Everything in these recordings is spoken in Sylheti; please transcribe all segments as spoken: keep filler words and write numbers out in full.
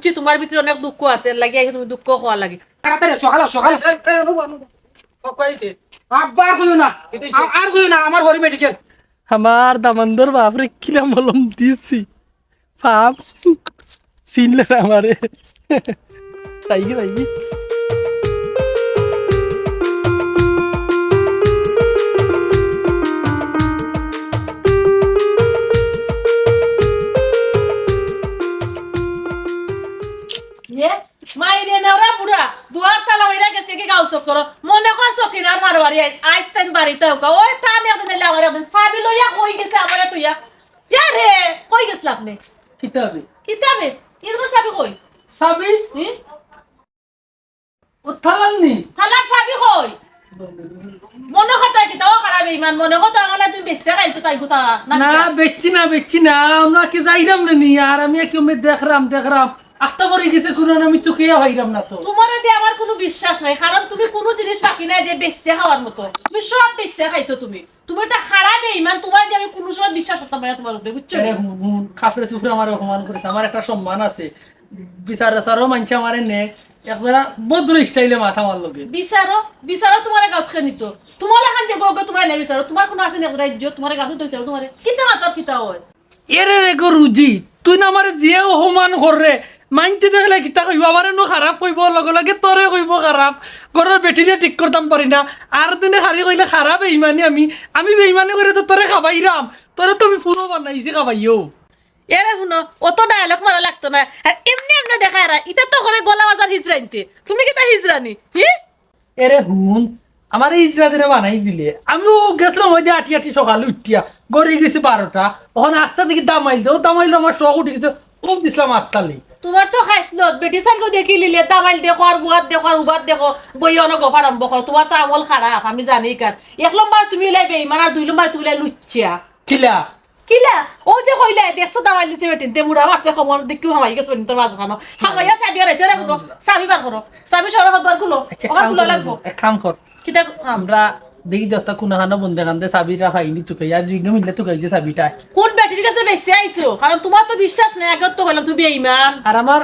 বুঝছি, তোমার ভিতরে অনেক দুঃখ আছে, এর লাগি আইছো তুমি দুঃখ কওয়ার লাগি। তাড়াতাড়ি, সকালে, সকালে। এ, এ, অনু, অনু। ও, কই দে? আব্বা, আর কইও না। এটাই আর, আর কইও না, আমার হরি মেডিকেল। আমার দামান্দর বাপরে কিলা মলম দিছি। পাপ। চিনলে না আমারে। তাই কি, তাই কি? এ, মাইরে নেওরা বুড়া, দুয়ার তালা মাইরা গেছে কি গাউ চক্কর। মনে কর সকিনার মারোয়ারি আই-, আইজ তাইন বাড়িত আউক্কা। ওই তান একদিন আইলে আমার একদিন চাবি লইয়া কই গেছে আমারে তুইয়া। ইয়া রে, কই গেছলা আপনে? কিতাবে? কিতাবে? ইগুর চাবি কই? চাবি? হুম? ও থালার নি? থালার চাবি কই? মনে কথা কিতা ও খারাপ ইমান, মনে কথা আমার তুমি বেচছো খাইল তো তাই গুতা না না, কিতা? বেচছি না, বেচছি না। আমরা কি যাইরাম না নি? আর আমি কি আমি দেখরাম, দেখরাম। আস্তা করি গেছে কোনো আমি চোখে পাইরাম না তো। তোমারে দিয়া আমার কোনো বিশ্বাস নাই, কারণ তুমি কোনো জিনিস বাকি নাই যে বেচছো খাওয়ার মতো। তুমি সব বেচছো খাইছো তুমি। তুমি একটা খারাপ বেইমান, তোমারে দিয়া আমি কোনো সময় বিশ্বাস করতাম পারি না তোমার উপরে, বুঝছো? আরে হুন, হুন, কাফরে চুফরে আমারে অপমান করেছে, আমার একটা সম্মান আছে। বিচার আচারও মানছে আমারে নে, একবারে ভদ্র স্টাইলে মাত আমার লগে। বিচারও, বিচারও তোমারে গাউত কে নিত। তোমার লাখান যে বউকে তোমারে নে বিচারও, তোমার কোনো আছে নি একবারে ইজ্জত, তোমারে গাউত তো বিচারও তোমারে। কিতা মাতর কিতা হয়? এরে রে গো রুজি, তুই না আমারে যে অপমান কররে, মাইনষে দেখলে কিতা কইবো, আমারে নু খারাপ কইবো, লগে লগে তোরে কইবো খারাপ, ঘরর বেটিরে ঠিক করতাম পারি না, আর দিনে খালি কইলে খারাপ বেইমানি আমি, আমি বেইমানি করি তো তোরে খাবাইরাম, তোরে তো আমি ফুরো বানাইছি খাবাইও। এরে হুনো, অত ডায়লগ মারা লাগতো না। আর এমনে এমনে দেখায় এরা, ইতা তো করে গলা বাজার হিজড়াইন্তে। তুমি কিতা হিজড়ানি? হি? এরে হুন, আমারে হিজড়া দিনে বানাই দিলে। আমি ও গেছলাম ওই যে আটি আটি সকালে উঠিয়া, গড়ি গেছে বারোটা। অখন আটটা দেখি দামাইল দে, ও দামাইল আমার শখ উঠি গেছে, ও দিছলাম আটটা লি। তোমার তো খাইছলত, বেটি সাইনগো দেখি লিলে, দামাইল দেখো আর বুয়াত দেখো আর উবাত দেখো, বই অনো গফ আরম্ভ করো। তোমার তো আমল খারাপ, আমি জানি কার। এক নম্বর তুমি ইলাই বেইমান আর দুই নম্বর তুমি ইলাই লুচ্চা। কিলা? কিলা? ও যে কইলা, দেখছো দামাইল দিছে বেটিন্তে, মুড়া মারছে কমর, দেখি হামাই গেছে বেটিন্তর মাঝখানো। হামাইয়া চাবি হারাইছে, রে বুড়ো, চাবি বার করো। চাবি সরো, ঘর দুয়ার খুলো। আচ্ছা, ওখান কাম খুলা কর, লাগবো। এক কাম কর। কিতা কাম? আমরা দেখি দেখতা কোন হানো বন্ধে কান্দে চাবিটা পাইনি তুকাই, আর দুইনো মিললে তুকাই দে চাবিটা। কোন বেটির গেছে বেচি আইছো? কারণ তোমার তো বিশ্বাস নাই, আগে তো কইলাম তুমি বেইমান। আর আমার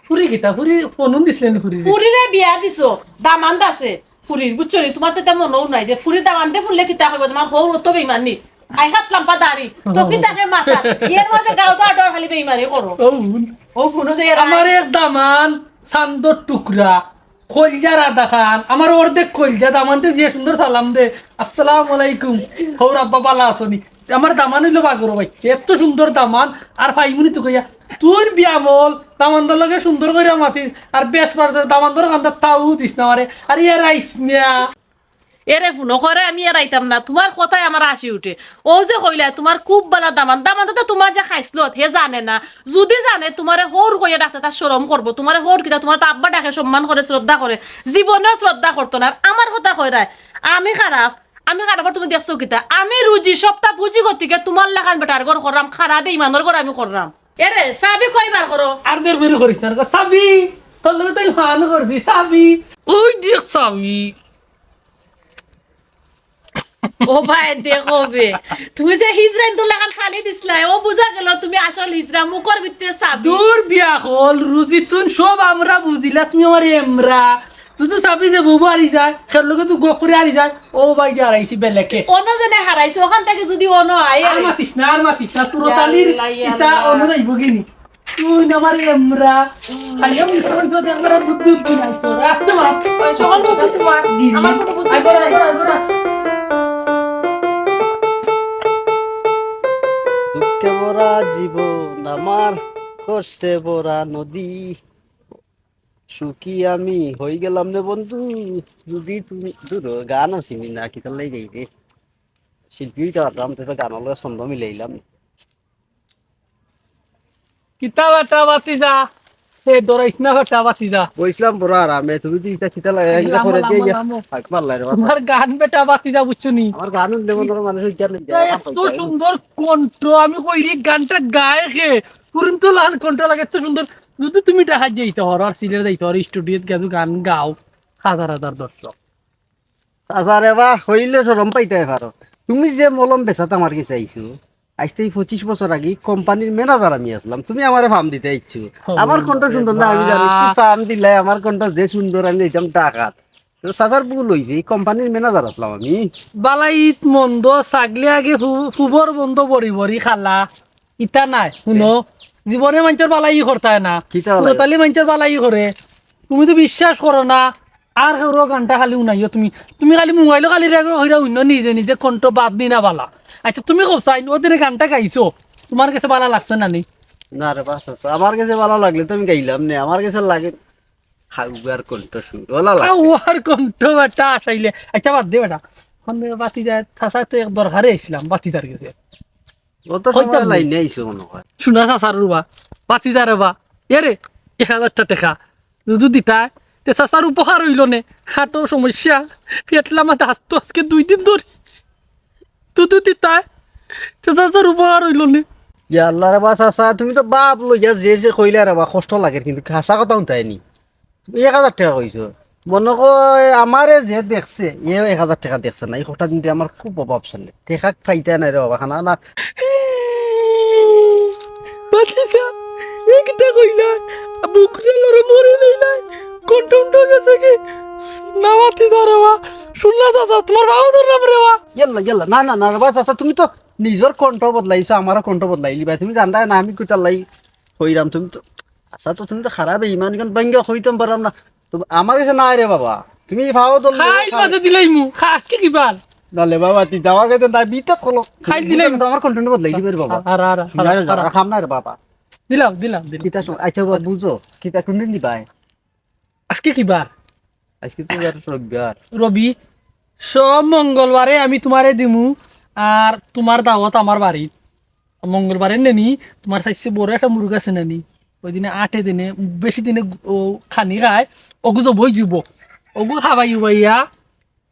ফুরি কিতা, ফুরি ফোন দিছিলেন ফুরি যে। ফুরিরে বিয়া দিছো, দামান্দ আছে। ফুরির, বুঝছো নি? তোমার তো ইতা মনেও নাই যে ফুরির দামান্দে ফুরলে কিতা কইবো, তোমার হউর অত বেইমানি। আই হাত লাম্বা দাড়ি, তো কি তাকে মাথা, এর মাঝে গাও তো আডর খালি বেইমানি করো। ও হুন। ও হুনো যে এরা আমার এক দামান, চান্দর টুকরা, কইলজার আধা খান, আমার অর্ধেক কইলজা, দামান্দে যে সুন্দর সালাম দে, "আসসালামু আলাইকুম, হউর আব্বা বালা আছনি?" আমার দামান অইলো বাগরো বাইচ্চা, এত সুন্দর দামান, আর ফাইমুনি তো কইয়া, তুই বিয়ামল, দামান্দর লগে সুন্দর কইরা মাতিস, আর বেশ পারছে, দামান্দর কান্দা তাও দিস না আমারে, আর ইয়ার আইস না। এরে ফুনো করে আমি এরাইতাম না, তোমার কথায় আমার আসি উঠে। ও যে কইলা, তোমার খুব বালা দামান, দামান তো তোমার যে খাইছলত, হে জানে না। যদি জানে, তোমারে হউর কইয়া ডাকতে তার শরম করবো। তোমারে হউর কিতা, তোমার তো আব্বা ডাকে সম্মান করে, শ্রদ্ধা করে, জীবনেও শ্রদ্ধা করতো না। আর আমার কথা কইরায়, আমি খারাপ, আমি খারাপ, আর তুমি দেখছো কিতা? আমি রুজি, সবটা বুঝি গতিকে তোমার লাখান বেটার ঘর কররাম, খারাপ বেইমানর ঘর আমি কররাম। এরে, চাবি কইবার করো। আর বেরবেরি করিস না, চাবি, তোর লগে তো আমি ফান করছি, চাবি। ওই দেখ চাবি। ও ভাই, দেখো বে, তুমি যে হিজড়া ইন্দুর লাখান খালি দিছলায়, ও বুঝা গেল তুমি আসল হিজড়া, মুখর ভিতরে চাবি। দূর বিয়া হল, রুজি তুন সব আমরা বুঝিলাস, তুমি আমার এমরা। তুই তো চাবি যে বউ বাড়ি যায়, খের লগে তুই গপ করে হারি যায়, ও ভাই যে হারাইছি বেলেকে। অন্য জনে হারাইছে, ওখান থেকে যদি অন্য আয়, আর আরে। মাতিস না, আর মাতিস না, তোর ইয়া তালির আল্লাহ, ইয়া ইতা আল্লাহ। অন্য যাইব গিনি। তুই না আমার এমরা। খালি আমি তোর তো দেখবার আর বুদ্ধি উদ্ধি নাই তোর। আস্তে মার। ওই সকল বুদ্ধি তোমার। গিরি। আমার কোনো বুদ্ধি আইবো না, নাই। আইবো না, আইবো না। দুঃখে ভরা জীবন আমার, কষ্টে ভরা নদী। সুখী আমি হই গেলাম রে বন্ধু, যদি তুমি দূর গানও চিনি না, কিতার লাগি গাই রে। শিল্পী হইতে পারতাম, তো গান হলো ছন্দ মিলাইলাম। কিতা বেটা বাতি যা, সে ডরাইস না বেটা বাতি যা। বইছিলাম বড় আরামে, তুমি তো ইটা কিতা লাগে, ইটা লামো, করে লামো, দিয়ে ইয়া, লামো। হাক মারলাই রে বাবা। তোমার গান বেটা বাতি যা, বুঝছো নি? আমার গান উঠলে মনে হয় মানুষ উদ্ধার নেই, তা গান এত পাইছে। সুন্দর কণ্ঠ, আমি কই রে, গানটা গায় কে? পুরন্ত লাল কণ্ঠ লাগে, এত সুন্দর। যদি তুমি ঢাকা যাইতে পারো আর সিলেট যাইতে পারো, স্টুডিওত গিয়া গান গাও, হাজার হাজার দর্শক। চাচা রে বা, হইলে শরম পাইতে পারো। তুমি যে মলম বেচাত আমার গেছে আইছো, আইজ থাকি পঁচিশ বছর আগে কোম্পানির ম্যানেজার আমি আছলাম, তুমি আমারে ফার্ম দিতে আইছো। আমার কণ্ঠ সুন্দর না আমি জানি, কি ফার্ম দিলাই, আমার কণ্ঠ যে সুন্দর, আমি যাইতাম ঢাকাত। তো চাচার ভুল অইছে, এই কোম্পানির ম্যানেজার আছলাম আমি। বালা ইত মন্দ, ছাগলে আগে ফু-, ফুবর বন্ধ বড়ি বড়ি খালা। ইতা নায়, হুনো, জীবনে মানষর বালা ই করতায় না। কিতা বালা ই? কুরতালি মানষর বালা ই করে। তুমি তো বিশ্বাস করো না। আর হেরো গানটা খালি হুনাইও তুমি। তুমি খালি মোবাইলো খালি রেকর্ড কইরা হুনো নিজে নিজে কণ্ঠ বাদ দি না বালা। আচ্ছা, তুমি কও চাইন, ওদের গানটা গাইছো, তোমার গেছে বালা লাগছে না নি? না রে বা চাচা, আমার গেছে বালা লাগলে তো আমি গাইলাম নে। আমার গেছে লাগে হাউয়ার কণ্ঠ সুর, ওলা লাগছে। হাউয়ার কণ্ঠ বেটা আসাইলে। আচ্ছা, বাদ দে বেটা। এখন বাতি যায়, চাচা তো এক দরকারে আইছিলাম, বাতি যার গেছে। অত কইতাম সময় নি। লাইনে আইছো মনে হয়। শুনা চাচার রুবা, বাতি যারে বা। এ রে, এক হাজারটা টেকা। দুধু দিতায়, তে চাচার উপকার অইলো নে। হাঁটো সমস্যা, পেট লামাত আস্ত আজকে দুই দিন ধরি। দুধু দিতায়, তে চাচার উপকার অইলো নে। ইয়া আল্লাহ রে বা চাচা, তুমি তো বাপ লইয়া যে যে কইলা রে বা, কষ্ট লাগে, কিন্তু হাছা কথা হুনতায় নি। তুমি এক হাজার টেকা কইছো। মনে কয় আমারে যে দেখছে, এও এক হাজার টেকা দেখছে না। এই কটা দিন আমার খুব অভাব চলে। টেকা পাইতায় নায় রে বাবা, খানা না। বাতিজা, এ কিতা কইলা? বুক জ্বালারে মরি লইলাই। কণ্ঠ উণ্ঠ গেছে কি? না বাতিজা রে বা। শুনলা চাচা, তোমার বাবা ধরলাম রে বা। ইয়াল্লা, ইয়াল্লা, না, না, না রে বা চাচা, তুমি তো নিজর কণ্ঠ বদলাইছো, আমারও কণ্ঠ বদলাইলি ভাই। তুমি জানতায় না আমি কুটালাই কইরাম, তুমি তো আচ্ছা, তো তুমি তো খারাপ ইমান, ইখান ভাঙ্গিয়া কইতাম পারলাম না। তো আমার গেছে নাই রে বাবা, তুমি পাও ধরলে খাইল বাদে দিলাইমু, খা-, আজকে কিবার? নালে বাবা, তুই দাওয়া গেছে না, বিতাত খলো। খাইল দিলাইমু। তো আমার কণ্ঠ বদলাই দিবে রে বাবা। আর, আর, আর, শুনা আর, যাও, আর। আর খাম না রে বাবা। দিলাম, দিলাম, দিলাম। কিতা সময়? আচ্ছা বাবা, বুঝো, কিতা কোনদিন দিবায়? আজকে কিবার? আজকে তো আর রবিবার। রবি, সব মঙ্গলবারে আমি তোমারে দিমু, আর তোমার দাওয়াত আমার বাড়ি। মঙ্গলবারে নেনি, তোমার চাইছে বড় একটা মুরগ আছে নানি, ওই দিনে আটে দিনে, বেশি দিনে ও খানি খায়, ওগু জব অই যিবো, ওগু খাবাই উবাইয়া,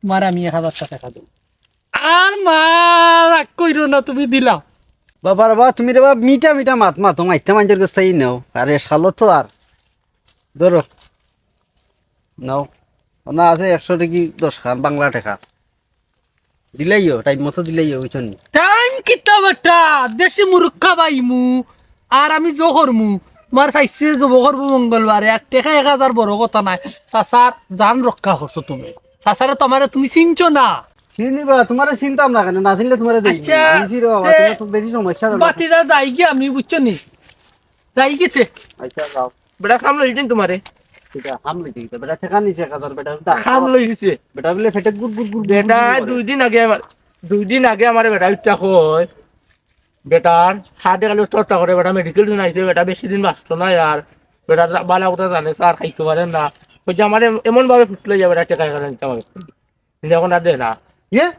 তোমারে আমি এক হাজার টেকা দিমু। আর মা, রাগ কইরো না, তুমি দিলাও। বাবা রে বাবা, তুমি রে বাবা, মিঠা মিঠা মাত মাতো, মাইতে মাইনষর গেছ থাকি নেও, আর এস খালো তো আর। ধরো, নাও। ওনা আছে একশো টেকি দশ খান, বাংলা টেকা। দিলাইও, টাইম মতো দিলাইও, বুঝছো নি? টাইম কিতা বেটা? দেশি মুরগ খাবাইমু, আর আমি জো করমু। তোমার চাইছে জব করবো মঙ্গলবারে, আর টেকা এক হাজার বড় কথা নায়। চাচার জান রক্ষা করছো তুমি। চাচারে তো আমারে তুমি চিনছো না। চিনিবা, তোমারে চিনতাম না কেনে? না চিনলে তোমারে দেই। আচ্ছা, চিনছি রে বাবা, তে তোমার তো বেশি সমস্যা রে বাবা। বাতিজা যাই গি আমি, বুঝছো নি? যাই গি তে। আচ্ছা, যাও। বেটা কাম লইছেন তোমারে। কিতা কাম লইছে কিতা? বেটা টেকা নিছে এক হাজার, বেটা দা-, কাম লইছে। বেটা বলে পেটে গুট গুট গুট গুট বেটা গুট করে। দুই দিন আগে আমার, দুই দিন আগে আমার বেটা উঠা কয়, বেটার হার্টে খালি চর্চা করে, বেটা মেডিকেল নিয়া আইছে, বেটা বেশি দিন বাঁচতো না আর। বেটা যা-, বালা কথা জানে, স্যার খাইতে পারে না। ওই যে আমার এম-, এমন ভাবে ফুটলো যে বেটা টেকা এক হাজার নিতে আমার। কিন্তু এখন আর দে না। ইয়ে?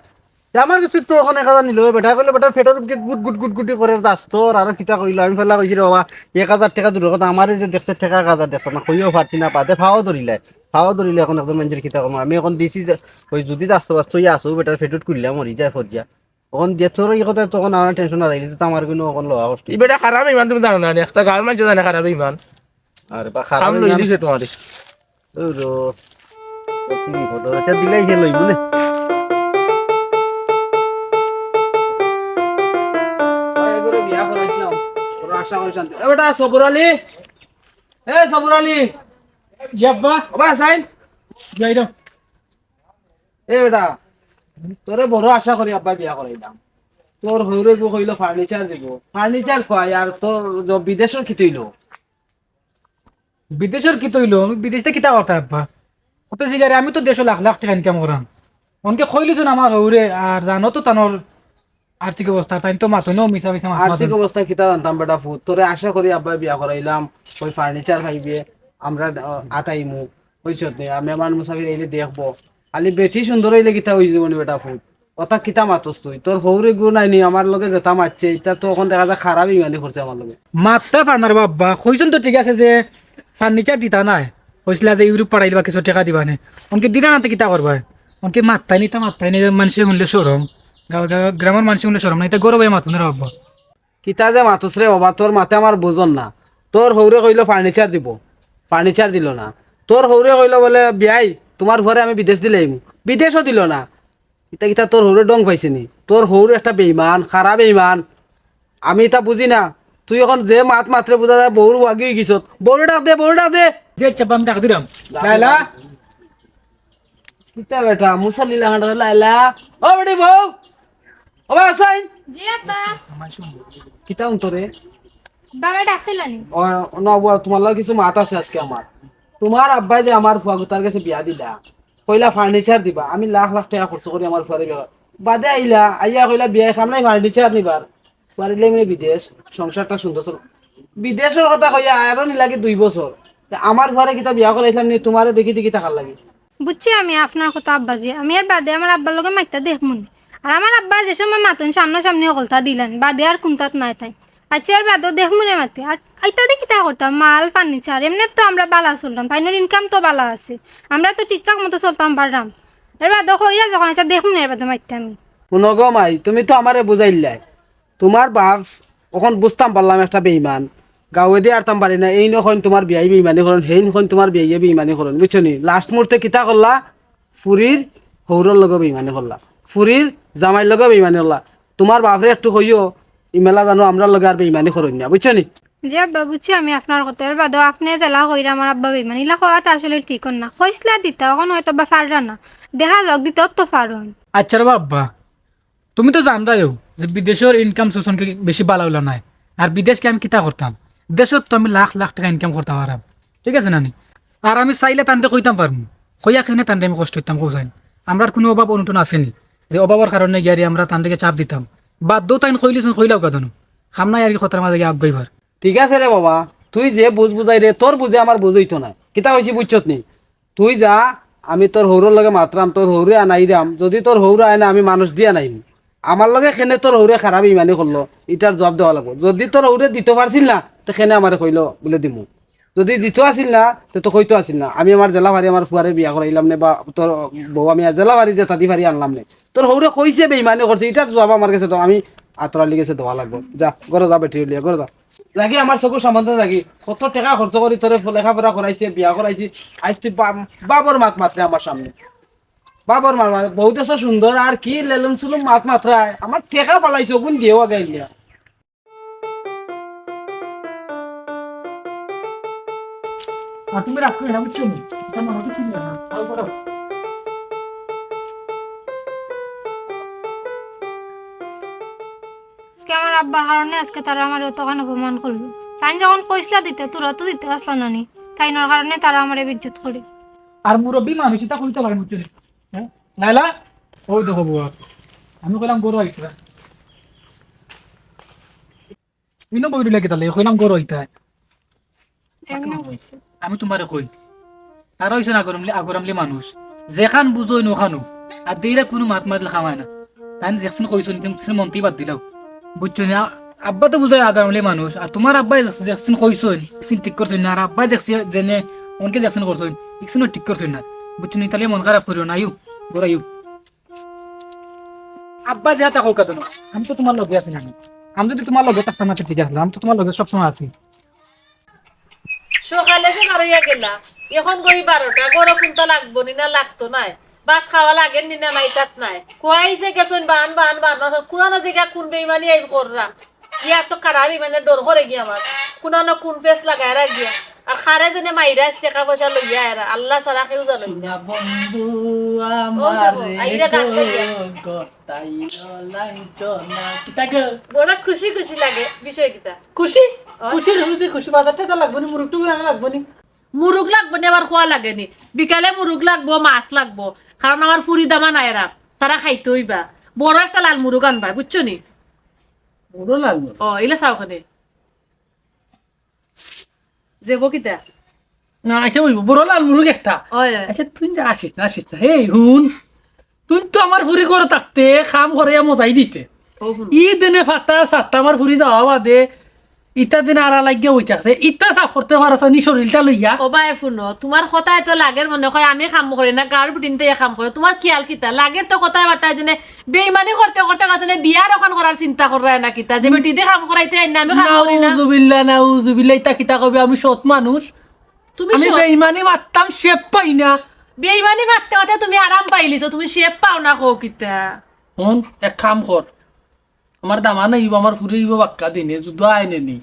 তে আমার গেছে তো এখন এক হাজার নিল, বেটা কইলো, বেটার পেটর গুট গুট গুট গুটি করে দাস তোর, আরো কিতা কইলো, আমি ফেলা কইছি রে বাবা, এক হাজার টেকা দূরর কথা, আমারে যে দেখছে টেকা এক হাজার দেখছে না, কইও পারছি না, বাদে ফাও ধরিলে, ফাও ধরিলে এখন একজন মানুষের কিতা কম, আমি এখন দিছি যে, ওই যদি দাস্ত বাস্ত ইয়া আসো, বেটার পেটুত খুললাম, মরি যায় ফদিয়া। এখন দিয়ে তোর এই কথা তখন আমার টেনশন আর আইলে তো আমার কোনো এখন লওয়া কষ্ট। ই বেটা খারাপ ইমান তুমি জানো না, একটা গাল মারছো জানে খারাপ ইমান। আর বা খারাপ কাম লই ইমান। দিছে তোমারে। ও রো। কঠিন কথা। এটা দিলাই সে লইব নে। ওই এগুলো বিয়া করাইছিলাম। ওরা আশা করে শান্তি। এ বেটা, সবুর আলী। এ সবুর আলী। জি আব্বা। ও ভাই, সাইন। যাই দাও। এ বেটা, তোরে বড় আশা করি আব্বা বিয়া করাইলাম। তোর হৌরে গো কইলো ফার্নিচার দিব। ফার্নিচার কয় আর তোর জ-, বিদেশর কিতা অইলো? বিদেশর কিতা অইলো? আমি বিদেশে কিতা করতাম আব্বা? কত জিগারে আমি তো দেশো লাখ লাখ টেকা ইনকাম করাম। অনকে কইলিছন আমার হৌরে আর জানো তো তানর আর্থিক অবস্থা, তাইন তো মাতো না মিছা মিছা মাত আর্থিক মাতো। অবস্থা কিতা জানতাম বেটা ফুত, তোরে আশা করি আব্বা বিয়া করাইলাম, ওই ফার্নিচার পাইবে, আমরা, আহ, আতাইমু, বুঝছত নি? আর মেহমান মুসাফির আইলে দেখবো। খালি বেটি সুন্দর অইলে কিতা অই যাবো নি বেটা ফুত? কথা কিতা মাতস তুই? তোর হৌরে গু নাই নি আমার লগে যেতা মাতছে, ইতা তো অখন দেখা যায় খারাপ ইমানি করছে আমার লগে। মাততে পার না রে বাবা, কইছন তো ঠিক আছে যে ফার্নিচার দিতা নায়, কইছিলা যে ইউরোপ পাঠাইলে বা কিছু টেকা দিবা নে, অনকে দিলা না তো কিতা করবা? অনকে মাততাই নি, ইতা মাততাই নি, মানষে হুনলে শরম, গা-, গা-, গ্রামর মানষে হুনলে শরম না, ইতা গৌরবে মাতবো না রে বাবা। কিতা যে মাতস রে বাবা, তোর মাতে আমার বুঝন না। তোর হৌরে কইলো ফার্নিচার দিব, ফার্নিচার দিল না। তোর হৌরে কইলো বলে, "বিয়াই, তোমার ঘরে আমি বিদেশ দিলে আইমু।" বিদেশও দিল না। ইতা কিতা তোর হৌরে ডং পাইছে নি? তোর হৌরে একটা বেইমান, খারাপ বেইমান। আমি ইতা বুঝি না। তুই অখন যে মাত মাতরে বুঝা যায়, বউর ওয়াগি অইগেছত। বউরে ডাক দে, বউরে ডাক দে। জি আচ্ছা আব্বা, আমি ডাক দিরাম। লাইলা। কিতা বেটা, মুসল্লি লাখান ডাক, লাইলা। ও বেটি বউ, ও ভাই আছইন? জি আব্বা। কিতা অন্তরে? বাবা ডাকছিলা নি? ও, না বাবা, তুমার লগে কিছু মাত আছে আজকে আমার। তুমার আব্বায় যে আমার ফুয়াগুতার গেছে বিয়া দিলা, কইলা furniture দিবা, আমি লাখ লাখ টেকা খরচ করি আমার ফুয়ারে বিয়া। বাদে আইলা, আইয়া কইলা বিয়ায় কাম নাই, furniture নিবার। ফুয়ারে লইয়া মানে বিদেশ, সংসারটা সুন্দর চল। বিদেশর কথা কইয়া আরো নি লাগে দুই বছর। তে আমার ফুয়ারে কিতা বিয়া করাইছলাম নি, তুমারে দেখি দেখি থাকার লাগি। বুঝছি আমি আপনার কথা আব্বাজি। আমি এর বাদে আমার আব্বার লগে মাতিয়া দেখমুনে। আর আমার আব্বা যে সময় মাতইন সামনাসামনি হকলতা দিলাইন, বাদে আর কুন্তাত নাই তাইন। আচ্ছা, এর বাদেও দেখমুনে মাতিয়া। আর ইতা দি কিতা করতাম, মাল, furniture, এমনে তো আমরা বালা চলরাম, তাইনর income তো বালা আছে, আমরা তো ঠিকঠাক মতো চলতাম পাররাম। এর বাদেও কইরা যখন, আচ্ছা দেখমুনে এর বাদে মাতিয়া আমি। হুনো গো মাই, তুমি তো আমারে বুঝাইলায়, তুমার বাপ অখন বুঝতাম পারলাম একটা বেইমান। গাউয়ে দি আরতাম পারি না, এইন কইন তুমার বিয়াই বেইমানি করইন, হেইন কইন তুমার বিয়াইয়ে বেইমানি করইন, বুঝছো নি? Last মুহূর্তে কিতা করলা? ফুরির হউরর লগে বেইমানি করলা, ফুরির জামাইর লগে বেইমানি করলা। তুমার বাপরে একটু কইও, ইমেলা জানো আমরার লগে আর বেইমানি করইন না, বুঝছো নি? জি আব্বা, বুঝছি আমি আপনার কথা। এর বাদেও আপনে যেলা কইরা আমার আব্বা বেইমান, ইলা কওয়াটা আসলে ঠিক অর না। কইছলা দিতা, অখন হয়তো বা পাররা না। দেখা যাউক, দিতাও তো পারইন। আচ্ছা রে আব্বা, তুমি তো জানরায়ও যে বিদেশর income source অনকে বেশি বালা উলা নায়। আর বিদেশ গিয়া আমি কিতা করতাম? দেশত তো আমি লাখ লাখ টেকা income করতাম পাররাম, ঠিক আছে না নি? আর আমি চাইলে তানরে কইতাম পারমু, কইয়া কেনে তানরে আমি কষ্ট দিতাম, কও চাইন। আমরার কুনু অভাব অনটন আছে নি যে অভাবর কারণে গিয়ারি আমরা তানরে চাপ দিতাম? বাদ দেও, তাইন কইলিছইন, কইলাউক্কা তানু। কাম নাই আর কি কথার মাঝে গিয়া আগুয়াইবার। ঠিক আছে রে বাবা, তুই যে বুঝ বুঝাইরে, তোর বুঝে আমার বুঝ অইতো নায়। কিতা কইছি বুঝছত নি? তুই যা, আমি তোর হউরর লগে মাতরাম, তোর হউরে আনাইরাম। যুদি তোর হউরে আয় না, আমি মানুষ দি আনাইমু। আমার লগে কেনে তোর হউরে খারাপ বেইমানি করলো, ইটার জুয়াব দেওয়া লাগবো। যুদি তোর হউরে দিতো পারছিল না, তে কেনে আমারে কইলো বুলে দিমু। যুদি দিতো আছিল না, তে তো কইতো আছিল না। আমি আমার যেলা পারি আমার ফুয়ারে বিয়া করাইলাম নে, বা তোর বউ আমি আর যেলা পারি যেতা দি পারি আনলাম নে। তোর হউরে কইছে বেইমানি করছে, ইটার জুয়াব আমার গেছে তো, আমি আতর আলীর গেছে দেওয়া লাগবো। যা, ঘরো যা, বেটি অইলে, ঘরো যা। যাগি আমার চকুর সামনে যাগি, কত টেকা খরচ করি তোরে লেখাপড়া করাইছি, বিয়া করাইছি, আইজ তুই বা-, বাবর মাত মাতরে আমার সামনে। বাবর মাত মাত, বউ দেখছো সুন্দর, আর কি লেলুম চুলুম মাত মাতরায়, আমার টেকা ফালাইছো, গুন দিয়েও আগে আইলিয়া। আর তুমি রাগ করিও না, বুঝছো নি? এটা মনে হচ্ছে তুমি না, খাও করো। আজকে আমার আব্বার কারণে আজকে তারা আমারে অতখান অপমান করলো। তাইন যখন কইছলা দিতে, তোরা তো দিতে আসলা না নি। তাইনর কারণে তারা আমারে বেইজ্জত করে। আর মুরব্বি মানুষ ইতা কইতা পারে, বুঝছো নি? হ্যাঁ? লায়লা, ওই দেখো বউয়া, আমি কইলাম ঘরো আইতা। ইনো বই রইলা কিতার লাগি? কইলাম ঘরো আইতা। এমনে কইছে। আমি তুমারে কই, তারা অইছইন আগর আমলি, আগর আমলি মানুষ, যেখান বুঝইন অখানউ। আর দেইরা কুনু মাত মাতলে কামায় না। তাইন যেকছিন কইছইন, ইকছিন মনতেই বাদ দিলাও। বুঝছো নি? আ-, আব্বা তো বুঝায় আগর আমলি মানুষ, আর তুমার আব্বায় যেকছিন কইছইন, ইকছিন ঠিক করছইন না, আর আব্বায় যেকছিন যেনে অনকে যেকছিন করছইন, ইকছিনও ঠিক করছইন না। বুঝছো নি? তাইলে মন খারাপ করিও না, আইও, ঘরো আইও। আব্বা যেতা কউক্কা তানু, আমি তো তুমার লগে আছি না নি? আমি যুদি তুমার লগে থাকতাম না তে ঠিক আছিল, আমি তো তুমার লগে সবসময় আছি। সকালে যে বারইয়া গেলা, অখন ঘড়ি বারোটা, ঘরো কুন্তা লাগবো নি না লাগতো নায়, ভাত খাওয়া লাগের নি না নাই তাত নাই, কই যে গেছইন বান বান বান বান, কুনানো জাগা কুন বেইমানি আইজ কররা। ইয়া তো খারাপ, ইমানে ডর করেগি আমার। কুনানো কুন ফেস লাগায় রাখিয়া। আর খারে যেনে মাইরা টেকা পয়সা লইয়া এরা। আল্লাহ ছাড়া কেউ জানে না। সোনা বন্ধু ও দেখো, আমারে আইরা গান গাইয়া। গো, গতাইলো লাঞ্ছনা। কিতা গো? বড় খুশি খুশি লাগে। বিষয় কিতা? খুশি? অয়। খুশির হুরুতে খুশি। বাজার টাজার লাগবো নি? মুরুগ টুরুগ আনা লাগবো নি? মুরুগ লাগবো নি, আবার খোয়া লাগে নি। বিকালে মুরুগ লাগবো, মাছ লাগবো। কারণ আমার ফুরি দামান আইরা। তারা খাইতো অইবা। বড় একটা লাল মুরুগ আনবা, বুঝছো নি? বড় লাল মুরুগ? ও, ইলা চাও কেনে। যাইবো কিতা? না, আচ্ছা, অইবো। বড় লাল মুরুগ একটা। অয়, অয়। আচ্ছা, তুই যা আসিস না, আসিস না। এই, হুন। তুই তো আমার ফুরি ঘরো থাকতে, কাম করাইয়া মজাই দিতে। ও, হুন। ই দিনে ফাটা সাতটা আমার ফুরি যাওয়া বাদে, ইতা দিন আড়া লাগিয়া বই থাকছে। ইতা সাফ করতে পারছ নি শরীরটা লইয়া? ও বায়, হুনো, তুমার কথায় তো লাগের মনে কয় আমি কাম করি না, গাউর বেটিন্তে কাম করে। তুমার খিয়াল কিতা? লাগের তো কথায় বার্তায় জেনে বেইমানি করতে করতে কতনে বিয়ার অখান করার চিন্তা কররায় না কিতা? যে বেটিদি কাম করাইতে আইন না, আমি কাম করি না। নাউজুবিল্লাহ, নাউজুবিল্লাহ, ইতা কিতা কইবে? আমি সৎ মানুষ। তুমি আমি সৎ। বেইমানি মারতাম শেপ পাই না। বেইমানি মারতে মারতে তুমি আরাম পাইলিছো, তুমি শেপ পাও না কও কিতা? হুন, এক কাম কর, আমার দামান আইবো, আমার ফুরি আইবো বাক্কা দিনে, যুদ্ধ আইনে নি।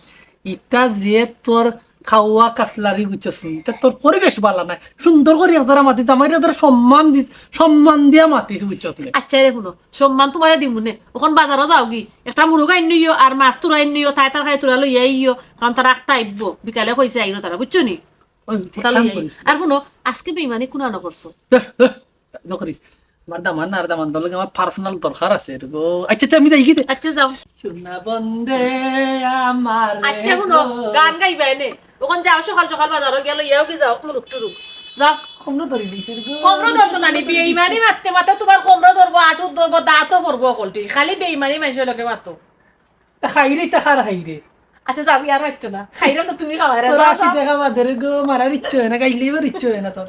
ইতা যে তোর খাওয়া কাসলারি গুছাস নি, ইতা তোর পরিবেশ বালা নাই। সুন্দর করি এক জারা মাতি, জামাইরে যারা সম্মান দিস, সম্মান দিয়া মাতিস, বুঝছস নি? আচ্ছা রে, হুনো, সম্মান তুমারে দিমু নে। অখন বাজারো যাওগি, একটা মুরগ আইন নিও, আর মাছ তুরা আইন নিও, তাই তরকারি তুরা লইয়া আইও, কারণ তারা আখতা আইবো, বিকালে কইছে আইরো তারা, বুঝছো নি? ওই, কথা লইয়া আইও। আর হুনো, আজকে বেইমানি কুনানো করছো? নকরিস। আমার দামান আর দামান্দর লগে আমার personal দরকার আছে রে গো। আচ্ছা, তে আমি যাই কি তে? আচ্ছা, যাও। সোনা বন্দে আমার রে আচ্ছা, হুনো, গো। গান গাইবা এনে। অখন যাও, সকাল সকাল বাজারো গিয়া লইয়া আওগি যাও, মুরুক টুরুক। যাও। কমরো ধরি দিছে রে গো। কমরো ধরতো না নি, বেইমানি মাততে মাততে তুমার কমরো ধরবো, আটুত ধরবো, দাঁতও পড়বো অকলটি। খালি বেইমানি মানষর লগে মাতো। তা খাইরে, তা খার খাইরে। আচ্ছা, যাও, ইয়ার মাততো না। খাইরে না, তুমি খাওয়াই রে, তোর যাও, আশি যাও। টাকা বাদে রে গো, মারার ইচ্ছে অয় না, গাইলেই বার ইচ্ছে অয় না তোর।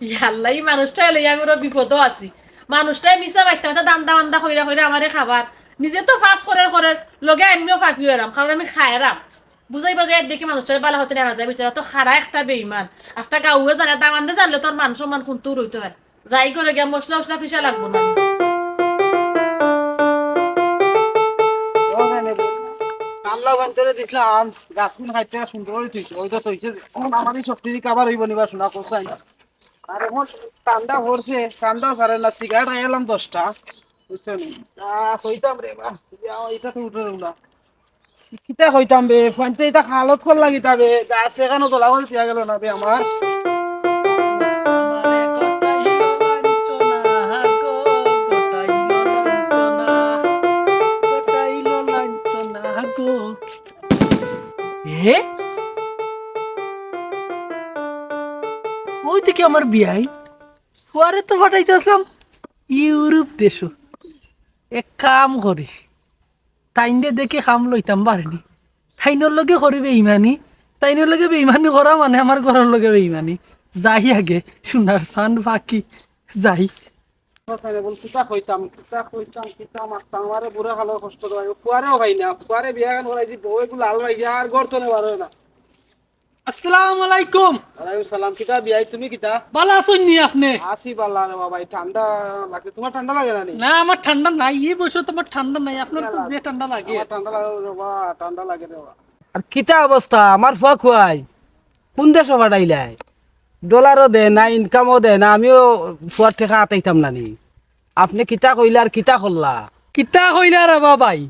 ইয়া আল্লাহ, ই মানুষটা অইলে আমি বড় বিপদো আছি। মানুষটায় মিছা মাততে মাততে দান্দা বান্দা কইরা কইরা আমারে খাবার। নিজে তো পাপ করের করের, লগে আমিও পাপি অইরাম, কারণ আমি খাইরাম। বুঝাই বাজাই দেখি মানুষটারে বালা হতে নেনা যায়, বিচারা তো খারা একটা বেইমান। আস্তা গাউয়ে জানে, দামান্দে জানলে তোর মান সম্মান কুনতু রইতো নায়। যাই করে গিয়া মশলা উশলা পিষা লাগবো না। ও মানে, আল্লাহ বান্তরে দিছলাম, গাছগুন খাইতে সুন্দর অইছে, ওই তো অইছে। অখন আমার ই শক্তি দি কাবার অইবো নি বা সোনা কোসাই। আর অখন ঠান্ডা পড়ছে, ঠান্ডা ছাড়ে না, সিগারেট খাইলাম দশটা, বুঝছো নি? আহ, সইতাম রে বা, ইয়া, ইটা তো উঠে রইল না। কিতা কইতাম বে, ফুয়াইন্তে ইতা হালত করলা কিতা বে, গাছ এখানো দোলা করে দিয়া গেল না বে আমার। এ? ওই দেখি আমার বিয়াই, ফুয়ারে তো পাঠাইতে আসলাম ইউরোপ দেশো। এক কাম করি, তাইনরে দেখি কাম লইতাম পারেনি। তাইনর লগে করি বেইমানি, তাইনর লগে বেইমানি করা মানে আমার ঘরর লগে বেইমানি। যাই আগে, সোনার চান বাকি, যাই। কথা বল, কিতা কইতাম, কিতা কইতাম, কিতা মারতাম, আমারে বুড়া কালো কষ্ট দেওয়াই, ফুয়ারেও পাই না, ফুয়ারে বিয়া গান করাইছি, বউ এগুলো লাল ভাই আর ঘর তো নেবার হয় না। আসসালামু আলাইকুম। ওয়ালাইকুম সালাম। কিতা বিয়াই, তুমি কিতা? বালা আছইন নি আপনে? আছি বালা রে বাবা, এই ঠান্ডা লাগে। তোমার ঠান্ডা লাগে না নি? না, আমার ঠান্ডা নাই, এই বয়সে তো আমার ঠান্ডা নাই, আপনার তো যে ঠান্ডা লাগে। আমার ঠান্ডা লাগে রে বাবা, ঠান্ডা লাগে রে বাবা। আর কিতা অবস্থা আমার ফুয়া কুয়াই? কুন দেশো পাঠাইলাই? ডলারও দেয় না, ইনকামও দেয় না, আমিও ফুয়ার টেকা আতাইতাম না নি। আপনে কিতা কইলা আর কিতা করলা? কিতা কইলা রে বাবাই?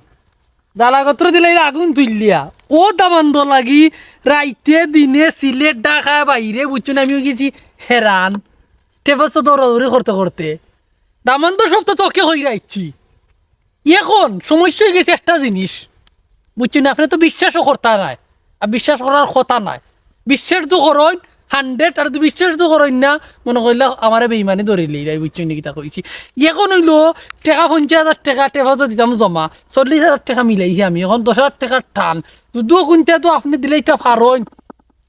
জ্বালাগত্র দিলাই আগুন তুললিয়া। ও দামান্দ লাগি রাইতে দিনে সিলেট ঢাকা বাইরে বুঝছো না, আমি অই গেছি হেরান। টেবল তো দৌড়াদৌড়ি করতে করতে দামান্দ সব তো তোকে কইরা আইছি। এখন সমস্যা অই গেছে একটা জিনিস, বুঝছো না? আপনে তো বিশ্বাসও করতা নায়, আর বিশ্বাস করার কথা নায়। বিশ্বাস তো করইন hundred, আর তো বিশ্বাস তো করইন না, মনে করিলা আমারে বেইমানি ধরিলিরায়, বুঝছো নি কিতা কইছি? এখন অইলো টেকা পঞ্চাশ হাজার টেকা টেবাজো দিতাম জমা, চল্লিশ হাজার টেকা মিলাইছি আমি, এখন দশ হাজার টেকার টান। যদিও কুনটা তো আপনে দিলাইতা পারইন,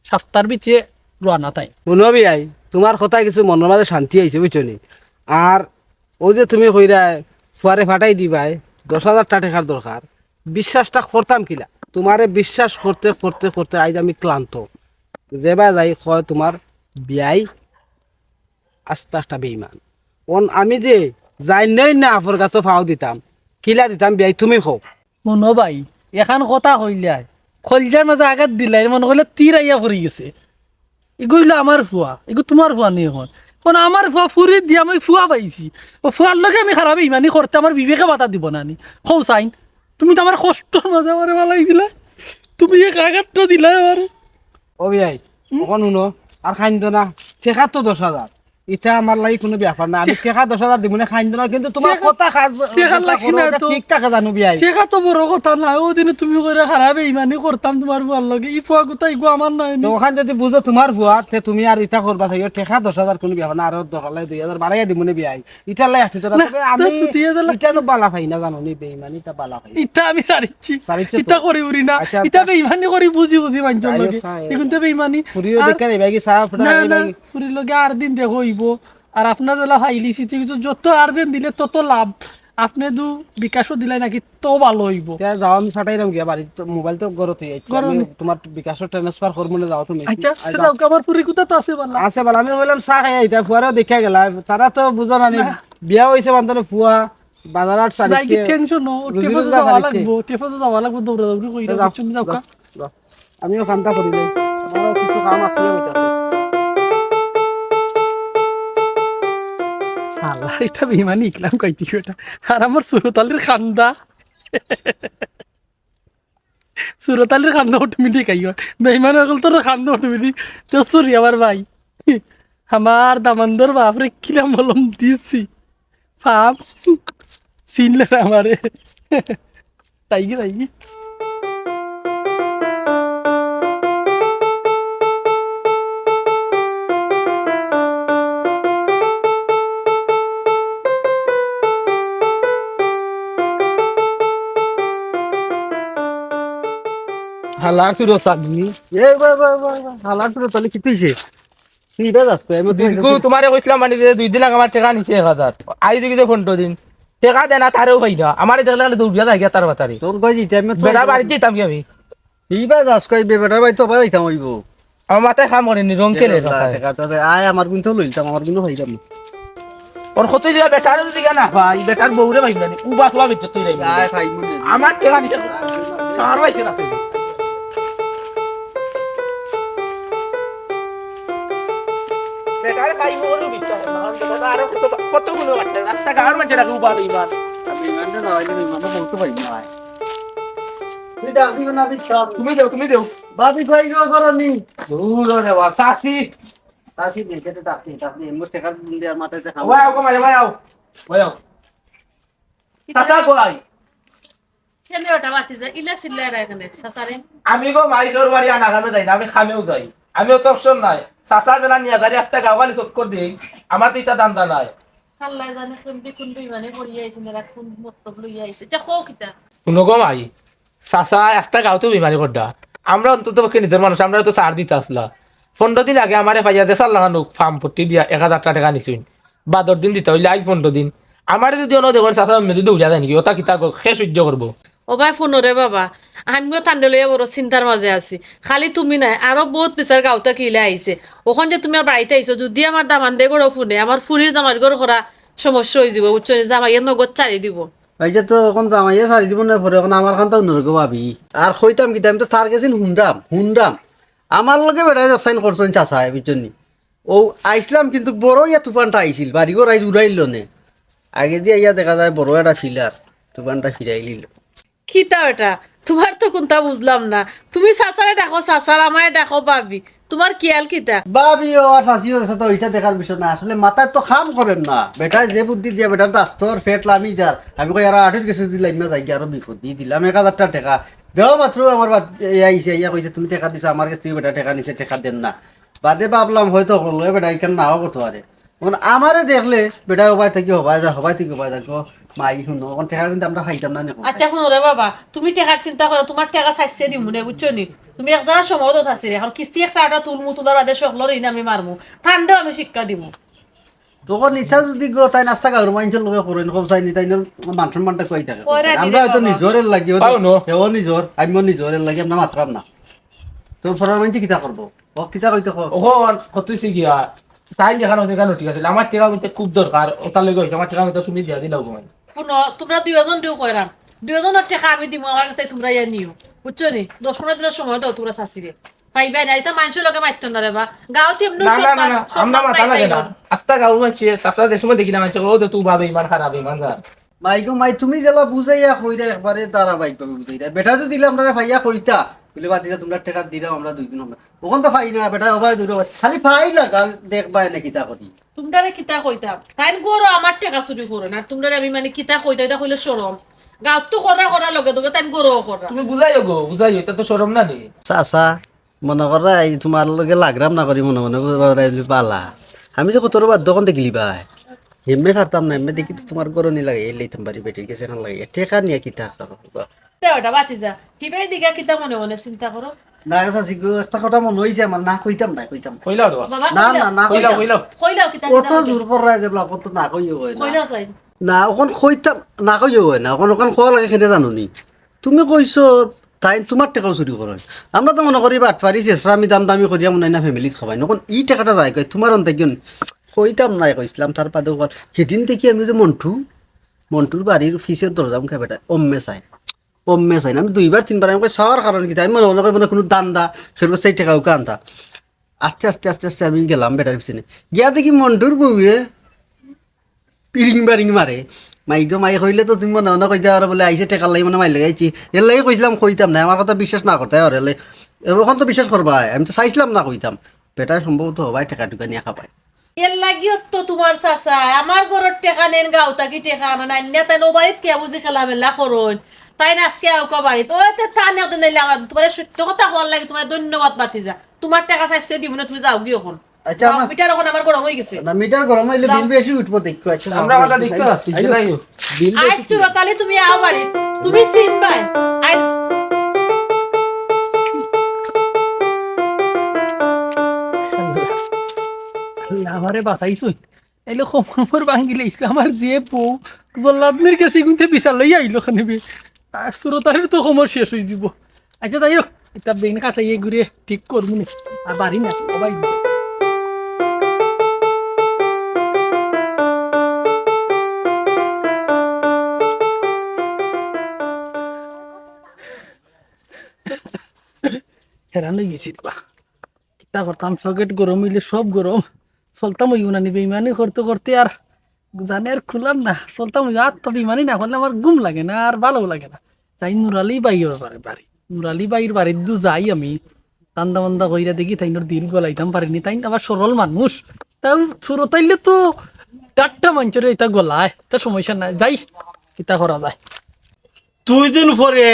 সাপ্তার ভিতরে রওয়ানা তাই। হুনো বিয়াই, তোমার কথা কিছু মনর মাঝে শান্তি আইছে, বুঝছো নি? আর অউ যে তুমি কইরায়, ফুয়ারে ফাটাই দিবায়, দশ হাজার টা টেকার দরকার, বিশ্বাসটা করতাম কিলা? তোমারে বিশ্বাস করতে করতে করতে আইজ আমি ক্লান্ত। যেবা যাই কয় তোমার বিয়াই আস্তা একটা বেইমান। অন আমি যে যাই নই না আফর গাতো ফাও দিতাম, কিলা দিতাম বিয়াই তুমি কও। মনো ভাই, এখান কথা কইলাই, কলজার মাঝে আঘাত দিলাই, মনে কইলে তীর আইয়া পড়ি গেছে। ইগু অইলো আমার ফুয়া, ইগু তোমার ফুয়া নি এখন। এখন আমার ফুয়া ফুরি দিয়া আমি ফুয়া পাইছি। ও ফুয়ার লগে আমি খারাপ ইমানি করতে আমার বিবেকে বাধা দিব না নি? কও চাইন, তুমি তো আমার কষ্টর মাঝে আমারে ফালাই দিলা, তুমি এক আঘাতটা দিলা আমারে। ও বিয়াই, হুম? অখন হুনো, আর খাইন্দ না, টেকা তো দশ হাজার, ইটা আমার লাগি কুনু ব্যাপার না। আমি টেকা দশ হাজার দিমু না, খাইন্দ না, কিন্তু তোমার টেকা, কথা কাজ টেকা যেটা লাগি করো, না ওটা তো। ঠিক থাকে জানো বিয়াই। টেকা তো বড় কথা না, অউ দিনে তুমি কইরা খারাপ ইমানি করতাম তোমার ফুয়ার লগে, ই ফুয়া কথা ইগু আমার নায় নি। তো অখান যদি বুঝো তোমার ফুয়া, তে তুমি আর ইটা করবা চাইও, টেকা দশ হাজার কুনু ব্যাপার না, আরো দরকার লাগে দুই হাজার বাড়াইয়া দিমু না বিয়াই। ইটার লাগি একটু তোরা না, তবে তো আমি তুই এদের ইটা নু বালা পাই না জানো নি, বেইমানি ইটা বালা পাই না। ইটা আমি সারিচ্ছি। সারিচ্ছ তো? ইটা করি উরি না। আচ্ছা, ইটা আচ্ছা। বেইমানি করি বুঝি বুঝি মানজর আইও লগে। চা, এ। ইগুনতে বেইমানি। ফুরিও আর দেখা যাইবা কি চা ফুটা না, খাইবা না, কি? ফুরির লগে আর দিন দেখা অইবো। আর আপনার যেলা ফাইলিছি, ঠিক আছে, যত urgent দিলে তত লাভ। আপনে দু বিকাশও দিলাই নাকি তো ভালো অইবো। তে যাও, আমি ফাটাইরাম গিয়া বাড়ি, তো মোবাইল তো ঘরত থই আইছি। ঘরো আমি নি। তোমার বিকাশও transfer করমু না, যাও তুমি। আচ্ছা, আচ্ছা। যাও, আমার ফুরি কুতা তো আছে বালা। আছে বালা, আমি কইলাম চা খাই আইতা, ফুয়ারেও দেখিয়া গেলা। তারা তো বুঝো না নি, না। বিয়া অইছে বান্দরে ফুয়া। বাজার হাট যাই কি চালিছে। টেনশন, ও রুজি টেপে রোজগার যাওয়া চালিছে। লাগবো, টেপে যাওয়া লাগবো, দৌড়াদৌড়ি কইরা, যাও, বুঝছো নি, যাও, যাওকা। যাও। আমিও কামটা করি লই। আমারও কিছু কাম আছে, আমি যাচ্ছি। আল্লাহ, এটা বেইমানি ইকলাম কইতে এটা। আর আমার সুরত আলীর খান্দা। সুরত আলীর খান্দা অটোমেটিক আইও। বেইমান অকল তোর খান্দা অটোমেটিক। তো সরি আমার ভাই। আমার দামান্দর বাপরে কিলা মলম দিছি। ফাম। চিনলে না আমারে। তাই কি, তাই কি? হালার সুরত আলী। এ, বা, বা, বা, বা, হালার সুরত আলী, কিতা অইছে? তুই ইবা যাস কই? আমি তো দিনকু তোমারে কইছিলাম মানে যে দুই দিন আগে আমার টেকা নিছে এক হাজার। আইজ দেখি যে পনরো দিন। টেকা দেয় না, তারেও পাই না। আমারে দেখলে খালি দৌড়িয়া যায় গিয়া তার বাতারে। তোর কই যাইতে আমি তো বেটার বাড়িত যাইতাম কি আমি? ইবা যাস কই বে, বেটার বাড়িত তো আবার যাইতাম অইবো। আমার মাথায় কাম করেনি, রং খেলে এ, মাথায়। টেকা তো দে, আয় আমার গুনতো লইতাম, আমার গুনতো পাইলাম না। ওর কতই দিবা বেটারে যদি গিয়া না পাই, বেটার বউরে পাইব না নি, উবা সবা বেচত তুই যাইবি। আয় পাইব না। আমার টেকা নিছে, কার পাইছে না তুই? বেটারে পাইব বলে বিশ্বাস না, কারণ বেটা আরো কত, কত গুণ বাড়ছে, রাস্তা গাঁর মাঝে রাখে উবা বেইমান। আর বেইমানটা না হইলে বেইমানটা বলতে পারি না। তুই ডাক দিও না, আমি সব। তুমি দেও, তুমি দেও। ভাবি কই গো, করনি? দূর রে বাবা, চাচি। চাচি নেই, কেটে ডাক দিই, ডাক দিই। এমন টেকার বুন দিয়ে মাথায় দেখা। ওই আও, কমাই, ওই আও। ওই আও। চাচা কই? কেনে ওটা বাতি যায়? ইলা চিল্লায় রে এখানে, চাচারে। আমি গো মাই জোর বাড়ি আনা কামে যাই না, আমি কামেও যাই। আমি অত অপশন নাই। চাচা যেলা নিয়া যারি একটা গাওয়ালি চক্কর দেই, আমার তো ইটা ধান্দা নাই। আল্লাহ জানে কোন দিক কোন বেইমানে করিয়া আইছে, না কোন মতলব লইয়া আইছে। যা কও কিতা? হুনো গো মাই, চাচা আস্তা গাঁওতে বেইমানি কররা। আমরা অন্তত পক্ষে নিজর মানুষ, আমরারে তো ছাড় দিতা আছলা। পনরো দিন আগে আমারে পাইয়া যে চার লাখান ফার্ম পট্টি দিয়া এক হাজারটা টেকা নিছইন। বাদর দিন দিতা অইলে আইজ পনরো দিন। আমারে যুদি অনো দেখইন চাচা এমনে যুদি উড়িয়া যায় নাকি, ওটা কিতা গো, কে সহ্য করবো? ও ভাই, হুনো রে বাবা, আমিও তানরে লইয়া বড় চিন্তার মাঝে আছি। খালি তুমি নায়, আরো বউত বিচার গাঁও থাকি ইলা আইছে। অখন যে তুমি আর বাড়িত আইছো, যুদি আমার দামান্দে ঘরো হুনে, আমার ফুরির জামাইর ঘর করা সমস্যা অইযিবো, বুঝছো নি? জামাইয়ে নগদ ছাড়ি দিবো। এই যে তো অখন জামাইয়ে ছাড়ি দিবো না পরে, অখন আমার খানতা হুনো রে গো ভাবি। আর কইতাম কিতা, আমি তো তার গেছে হুনরাম, হুনরাম। আমার লগে বেটায় যাচাইন করছইন চাচায়, বুঝছো নি? ও আইছলাম কিন্তু বড় ইয়া তুফানটা আইছিল, বাড়িঘর আইজ উড়াইল নে। আগেদি আইয়া দেখা যায় বড় একটা ফিলার, তুফানটা ফিরাইলিল। কিতা বেটা, তুমার তো কুনতা বুঝলাম না। তুমি চাচারে ডাকো চাচা, আর আমারে ডাকো ভাবি। তুমার খিয়াল কিতা? ভাবি ও আর চাচি ওর সাথে ওইটা দেখার বিষয় না। আসলে মাথায় তো কাম করের না। বেটায় যে বুদ্ধি দিয়া বেটার দাস্তর পেট লামি যার। আমি কই, "আরো আটর গেছে যুদি লামিয়া যাইগি, আরো বিপদ।" দি দিলাম এক হাজারটা টেকা। দেওয়া মাত্র আমার বাদ-, এই আইছে, আইয়া কইছে, "তুমি টেকা দিছো, আমার গেছ থাকি বেটায় টেকা নিছে, টেকা দেন না।" বাদে ভাবলাম হয়তো হকল লয় বেটায় ইখান নাও করতে পারে। অখন আমারে দেখলে বেটায় হবায় থাকি হবায় যায়, হবায় থাকি হবায় যায়, গো, মাই হুনো, অখন টেকা কিন্তু আমরা পাইতাম না নি। আচ্ছা, হুনো রে বাবা, তুমি টেকার চিন্তা করো, তুমার টেকা চাইছে দিমু নে, বুঝছো নি? তুমি এক জাগা সময় দেও চাচিরে, অখন কিস্তি একটা আটা তুলমু, তুলার বাদে হকলর ঋণ আমি মারমু, তানরেও আমি শিক্ষা দিমু। তখন ইতা যুদি গো, তাইন আস্তা গাঁওর মাইনষর লগে করইন, কও চাইন, তাইন মান সম্মানটা কই থাকে? কই রে, আমরা হয়তো নিজর এর লাগি, হয়তো পাও নো। হেও নিজর, আমিও নিজর এর লাগি, আমরা মাতরাম না। তো ফরার মাইনষে কিতা করবো? ও কিতা কইতে কও? অখন কত অইছে গিয়া, তাইন যেখান অইছে, যেখান ঠিক আছে। আমার টেকা কিন্তু খুব দরকার, ওটার লাগি অইছে, আমার টেকা কিন্তু তুমি দিয়া দিলাও গো। হুনো, তুমরা দুইওজন দিও কইরাম, দুইওজনর টেকা আমি দিমু, আমার গেছ থাকি তুমরা ইয়া নিও, বুঝছো নি? দশ পনরো দিনর সময় দেও তুমরা চাচিরে। পাইবায় না, ইতা মাইনষর লগে মাততো না রে বা। গাঁওত এমনেও না, না, না, সম্মান, না, সম্মান আমরা মাতা নাই লাগে না। তাইনর। আস্তা গাঁওর মাইনষে, চাচা যে সময় দেখি না মাইনষে, "ও তো তুই বাবা ইমান খারাপ, ইমান খারাপ।" মাই গো মাই, তুমি যেলা বুঝাইয়া কইরা একবারে ধারাবাহিকভাবে বুঝাইরা। বেটায় যুদি দিলে আমরারে পাইয়া কইতা, বুলে, "বাদ দিয়া তুমরা টেকা দিরাম আমরা দুইজন আমরা।" অখন তো পাই না, বেটায় হবায় দূর হবায়। খালি পাই না, গাল দেখবায় না কিতা করি। তুমরারে কিতা কইতাম? তাইন ঘরো আমার টেকা চুরি করইন, আর তুমরারে আমি মানে কিতা কইতাম, ইতা কইলে শরম। গাঁওত তো কররা, কররা লগে লগে তাইন ঘরো কররা। তুমি বুঝাইও গো, বুঝাইও, ইতা তো শরম না নি? চাচা, মনো কররায় এই তুমার লগে লাগরাম না করি মনে মনে বুঝরায় বুলি বালা। আমি যে কতর বাধ্য অখন দেখিলিবায়। এমনে পারতাম না, এমনে দেখি তো তুমার ঘরো নি লাগে, এর লইতাম পারি, বেটির গেছে অখন লাগে। টেকা নিয়া কিতা করো? তে ওটা বাতি যা। হিবাই দিগা কিতা মনে মনে চিন্তা করো? না, চাচি গো, একটা কথা মনো অইছে আমার, না কইতাম না, কইতাম না। কইলাও রে বাবা। বাবা, না, কইলাও। না, না, কইলাও, কইতাম। কইলাও। কইলাও, কিতা, অত কিতা জোর কররায় যে বলা, অত না কইও অয় না। কইলাও চাই। না, অখন কইতাম, না কইও অয় না, অখন, অখন কওয়া লাগে কেনে জানো নি? তুমি কইছো, তাইন তুমার টেকাও চুরি করইন। আমরা তো মনো করি বাটপারি, ছেছরামি, দান্দামি করিয়া মনে অয় না ফ্যামিলিত খাবাইন। অখন ই টেকাটা যায় কই, তুমার অন্তে কিয়ন? কইতাম না, কইছলাম, তার বাদে অখন হিদিন দেখি আমি যে মন্টু, মন্টুর বাড়ির পিছের দরজা মুখে বেটায় অম্মে চায়, অম্মে চায় না। আমি দুইবার তিনবার আমি কই, "চাওয়ার কারণ কিতা?" আমি মনে মনে কই, "মনে কুনু ধান্দা, খের গোস্তাই টেকা উকা আনতা।" আস্তে আস্তে আস্তে আস্তে আমি গেলাম বেটার পিছনে, গিয়া দেখি মন্টুর বউয়ে ইরিং বারিং মারে। "মাই গো মাই, কইলে তো তুমি মনে মনে কইতা পারো বুলে আইছে টেকার লাগি, মনে মাইর লাগাইছি।" এর লাগি কইছিলাম কইতাম না, আমার কথা বিশ্বাস না করতায় পারো, এর লাগি। অখন তো বিশ্বাস করবায়, আমি তো চাইছিলাম না কইতাম। বেটায় সম্ভবত হবায় টেকা টুকা নিয়া খাবায়। এর লাগিও তো তুমার চাচায় আমার ঘরর টেকা নেইন, গাঁও থাকি টেকা আনইন, আনিয়া তাইন অউ বাড়িত কিয়া বুঝি খেলামেলা করইন। তাইন আজকে আউক্কা বাড়িত, অউ তে তান একদিন আইলে আমার, তুমারে সত্য কথা কওয়ার লাগি তুমারে ধন্যবাদ ভাতিজা। তুমার টেকা চাইছে দিমু না, তুমি যাওগি অখন। আচ্ছা, আমার মিটার অখন আমার গরম অইগেছে। না, মিটার গরম অইলে যাও। বিল বেশি উঠবো, দেখো। আচ্ছা, যাও, আমরা কথা দেখতে আছি, আইও। যাই হোক। বিল বেশি আইজ চুরতালি তুমি আও বাড়িত, তুমি চিনবায়। আইজ আল্লাহ, আমারে বাঁচাইছইন। এলে কোমর ভাঙ্গিলে ইসলাম আর যে বউ জল্লাদ মির গেছে কিন্তু বিচার লই আইলো খানে বে। আর চুরতালির তো কোমর শেষ অই যিবো। আচ্ছা, যাই হোক, ইতা বেইন কাটাইয়া ঘুরে ঠিক করমু নে। আর বাড়ি না, সবাই। হেরান অই গেছি রে বা। কিতা করতাম, সকেট গরম অইলে সব গরম। চলতাম অইবো না নি, বেইমানি করতে করতে আর জানে আর খুলার না। চলতাম অইবো, আর তো বেইমানি না করলে আমার ঘুম লাগে না, আর ভালো লাগে না। যাই নুরালি ভাইর বাড়ি, বাড়ি। নুরালি ভাইর বাড়িত দু যাই আমি, ধান্দা বান্দা কইরা দেখি, তাইনর দিল গলাইতাম পারি নি। তাইন আবার সরল মানুষ। তাও চুরতাইলে তো ডাট্টা মানষরে ইতা গলায়, তা সমস্যা নাই। যাই, কিতা করা যায়। দুই দিন পরে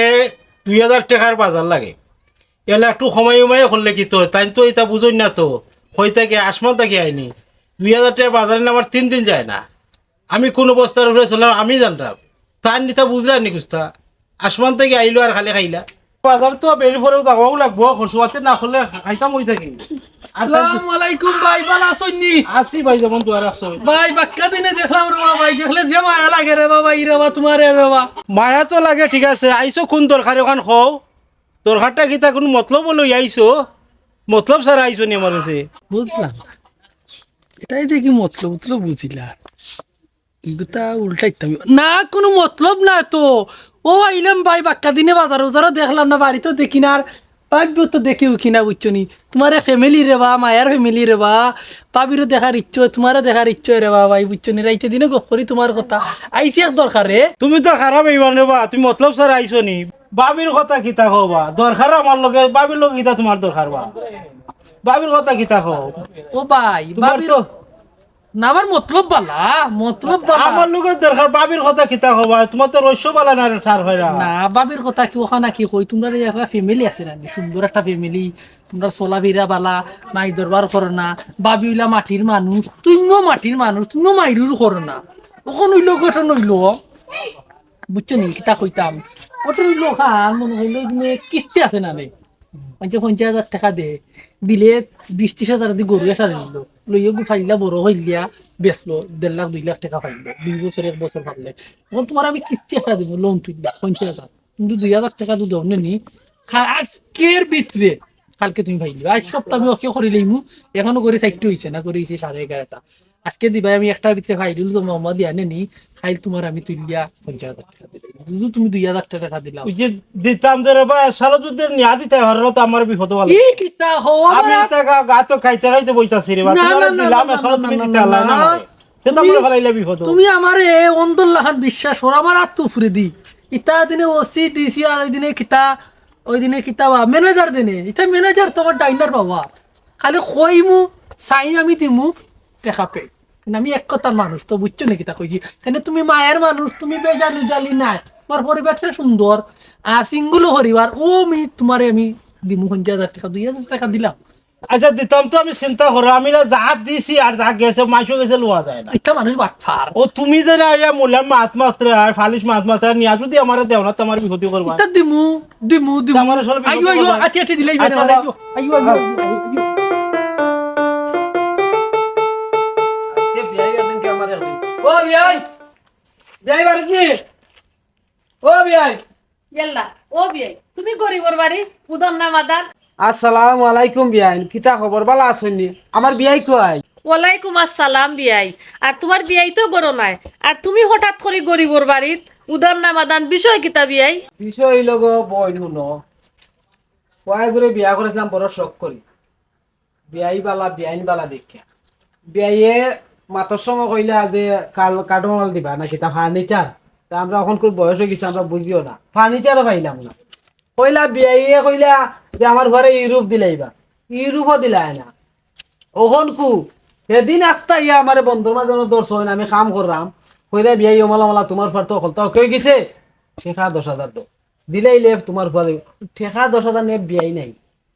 দুই হাজার টেকার বাজার লাগে। এলা একটু কমাই উমাই করলে কিতা অয়? তাইন তো ইতা বুঝইন না তো। কই থাকি, আসমান থাকি আইনি। দুই হাজার টেকা বাজারে না আমার তিন দিন যায় না। আমি কুন বস্তার উপরে চললাম, আমি জানরাম। তাইন ইতা বুঝরা নি কুস্তা। আসমান থাকি আইলো আর খালি খাইলা। বাজার তো বেরি পরেও যাওয়াও লাগবো, খরচ পাতি না করলে খাইতাম অই থাকি। আর তাইন আসসালামু আলাইকুম ভাই, ভালা আছইন নি? আছি ভাই, যেমন দোয়া রাখছো। ভাই, বাক্কা দিনে দেখলাম রে বা ভাই, দেখলে যে মায়া লাগে রে বা ভাই, রে বা তুমারে রে বা। মায়া তো লাগে, ঠিক আছে, আইছো কুন দরকারে অখান কও? দরকারটা কিতা, কুনু মতলব লইয়া আইছো? মতলব ছাড়া আইছো নি আমার কাছে? বুঝলাম। ইটায় দেখি মতলব উতলব বুঝিলা। ইগুতা উল্টাইতাম। না, কুনু মতলব না তো। অউ আইলাম ভাই, বাক্কা দিনে বাজার উজারও দেখলাম না, বাড়িত দেখি না, আর ভাবিও তো দেখি উখি না, বুঝছো নি? তুমার family রে বা, মায়ার family রে বা, ভাবিরও দেখার ইচ্ছা, তুমারও দেখার ইচ্ছা রে বা ভাই, বুঝছো নি? রাইতে দিনে গপ করি তুমার কথা। আইছি এক দরকারে। তুমি তো খারাপ অইবা রে বা, তুমি মতলব ছাড়া আইছো নি। ভাবির কথা কিতা কও বা? দরকার আমার লগে, ভাবির লগে কিতা তুমার দরকার বা? ভাবির কথা কিতা কও? ও ভাই, তুমার ভাবির তো না, আমার মতলব ভালা, মতলব ভালা। আমার লগে দরকার, ভাবির কথা কিতা কও বা? তুমার তো রইস্য ভালা না রে, ঠার অইরা। না, ভাবির কথা কি অখান কি কই, তুমরার একটা family আছে না নি? সুন্দর একটা family, তুমরার চলাফিরা ভালা, মাইর দরবার করো না, ভাবি অইলা মাটির মানুষ, তুমিও মাটির মানুষ, তুমিও মাইরুর করো না। অখন অইলো ঘটনা অইলো, বুঝছো নি, কিতা কইতাম? ঘটনা অইলো অখান, মনো অইলো অউ দিনে কিস্তি আছে না নি? মানষে পঞ্চাশ হাজার টেকা দে, দিলে বিশ তিরিশ হাজার দি গরু একটা দিল, লইয়া গু ফাইলা বড় অইলিয়া বেচলো, দেড় লাখ দুই লাখ টেকা পাইলো, দুই বছর এক বছর পারলে। অখন তুমার আমি কিস্তি একটা দিমু, loan তুলিয়া পঞ্চাশ হাজার, কিন্তু দুই হাজার টেকা তো দেও নি। খা-, আইজকের ভিতরে কাইলকে তুমি পাইলিবা, আইজ সপ্তাহ আমি okay করি লইমু, অখনো গরু চাইরটা অইছে না, গরু অইছে সাড়ে এগারোটা। আইজকে দিবায় আমি একটার ভিতরে পাইলিলে তো মামা দিয়া নে নি, কাইল তুমার আমি তুলিয়া পঞ্চাশ হাজার টেকা দিলাম। যুদি তুমি দুই হাজার টেকা দিলাও। অউ যে দিতাম যে রে বা, সারা যুদি নিয়া দিতায় পারো না তো আমার বিপদ অইলো। ই কিতা কও, আমি আমার ইতা গা-, গা তো খাইতে খাইতে বইতাছি রে বা, না, তুমারে না, না, দিলাম, না, সারা না, তুমি না, দিতে না, পারলায় না না। আমারে। তে তো তুমি, আমারে ফালাইলে বিপদ। তুমি আমারে অন্ধর লাখান বিশ্বাস করো, আমার আত তো উফরে দি। ইতা দিনে OC, DC আর অউ দিনে কিতা, অউ দিনে কিতা বা, manager দিনে। ইতা manager তো আমার ডাইনার বাবা। খালি কইমু, চাই আমি দিমু, টেকা পে। কিন্তু আমি এক কথার মানুষ, তো বুঝছো নি কিতা কইছি? কেনে তুমি মায়ার মানুষ, তুমি বেজাল উজালি নায়। তুমার পরিবারটা সুন্দর, আর single পরিবার, অউ আমি তুমারে আমি দিমু পঞ্চাশ হাজার টেকা, দুই হাজার টেকা দিলাম। আচ্ছা, দিতাম তো আমি চিন্তা করো, আমি না যা দিছি আর যা গেছে, মানষর গেছে লওয়া যায় না। ইতা মানুষ বাটপার। ও তুমি যে না ইয়া মূল্যা মাত মাত্রা আর ফালিশ মাত মাত্রা নিয়া যুদি আমারে দেও না, তো আমার বিপদে করবা। ইতা দিমু, দিমু, দিমু। আমার আসলে বিপদে আইও, আইও, করবা। আটি, আটি দিলাই আচ্ছা, বেটা, যাও। আইও, আইও, আইও, আইও। আজকে বিয়াই একদিন কে আমার একদিন। ও বিয়াই, বিয়াই বাড়িত নি? ও বিয়াই। ইয়াল্লা, ও বিয়াই, তুমি গরিবর বাড়ি, উদর না মাদার। আসসালামু আলাইকুম বিয়াইন, কিতা খবর, ভালা আছইন নি? আমার বিয়াই কই? ওয়ালাইকুম আসসালাম বিয়াই। আর তুমার বিয়াই তো ঘরো নাই, আর তুমি হঠাৎ করি গরিবর বাড়িত উদান নামাদান, বিষয় কিতা বিয়াই? বিষয় অইলো গো বইন, হুনো, ফুয়াগুরে বিয়া করেছিলাম বড় শখ করি, বিয়াই বালা, বিয়াইন বালা দেখিয়া। বিয়াইয়ে মাতর সময় কইলা যে কাল কাঠমাল দিবা না কিতা, ফার্নিচার। তে আমরা অখন খুব বয়স অইগেছে, আমরা বুঝিও না, ফার্নিচারও পাইলাম না। কইলা বিয়াইয়ে কইলা যে আমার ঘরে ইউরোপ দিলাইবা, ইউরোপও দিলায় না। অখন কু সেদিন আস্তা ইয়া আমারে বন্দর মাঝে ধরছইন, আমি কাম কররাম। কইরা বিয়াই, অমলা মলা তুমার ফার তো হকলতা ওকে অইগেছে, টেকা দশ হাজার দেও, দিলাইলে তুমার ফুয়া দিবো। টেকা দশ হাজার নে বিয়াই নাই,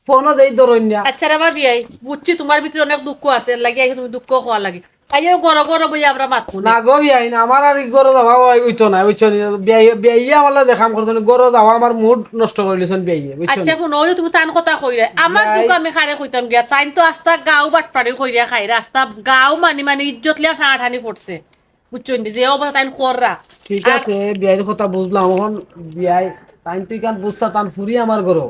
ফোনও দেই ধরইন না। আচ্ছা রে বা বিয়াই, বুঝছি তুমার ভিতরে অনেক দুঃখ আছে, এর লাগি আইছো তুমি দুঃখ কওয়া লাগি। আইও ঘরো ঘরো বইয়া আমরা মাতমু নে। না গো বিয়াই, না, আমার আর ই ঘরো যাওয়া অই-, অইতো না, বুঝছো নি? বিয়াই, বিয়াইয়ে আমার লগে কাম করছইন, ঘরো যাওয়া আমার মুড নষ্ট করিলিছইন বিয়াইয়ে, বুঝছো নি? আচ্ছা হুনো, অউ যে তুমি তান কথা কইরায়, আমার বিয়াই দুঃখ আমি কারে কইতাম গিয়া, তাইন তো আস্তা গাউ বাটপারি করিয়া খাইরা, আস্তা গাউ মানি মানি ইজ্জত লিয়া টানাটানি পড়ছে, বুঝছো নি? যে অবস্থা তাইন কররা। ঠিক আর আছে, বিয়াইর কথা বুঝলাম, অখন বিয়াই, তাইন তো ইখান বুঝতা, তান ফুরি আমার ঘরো।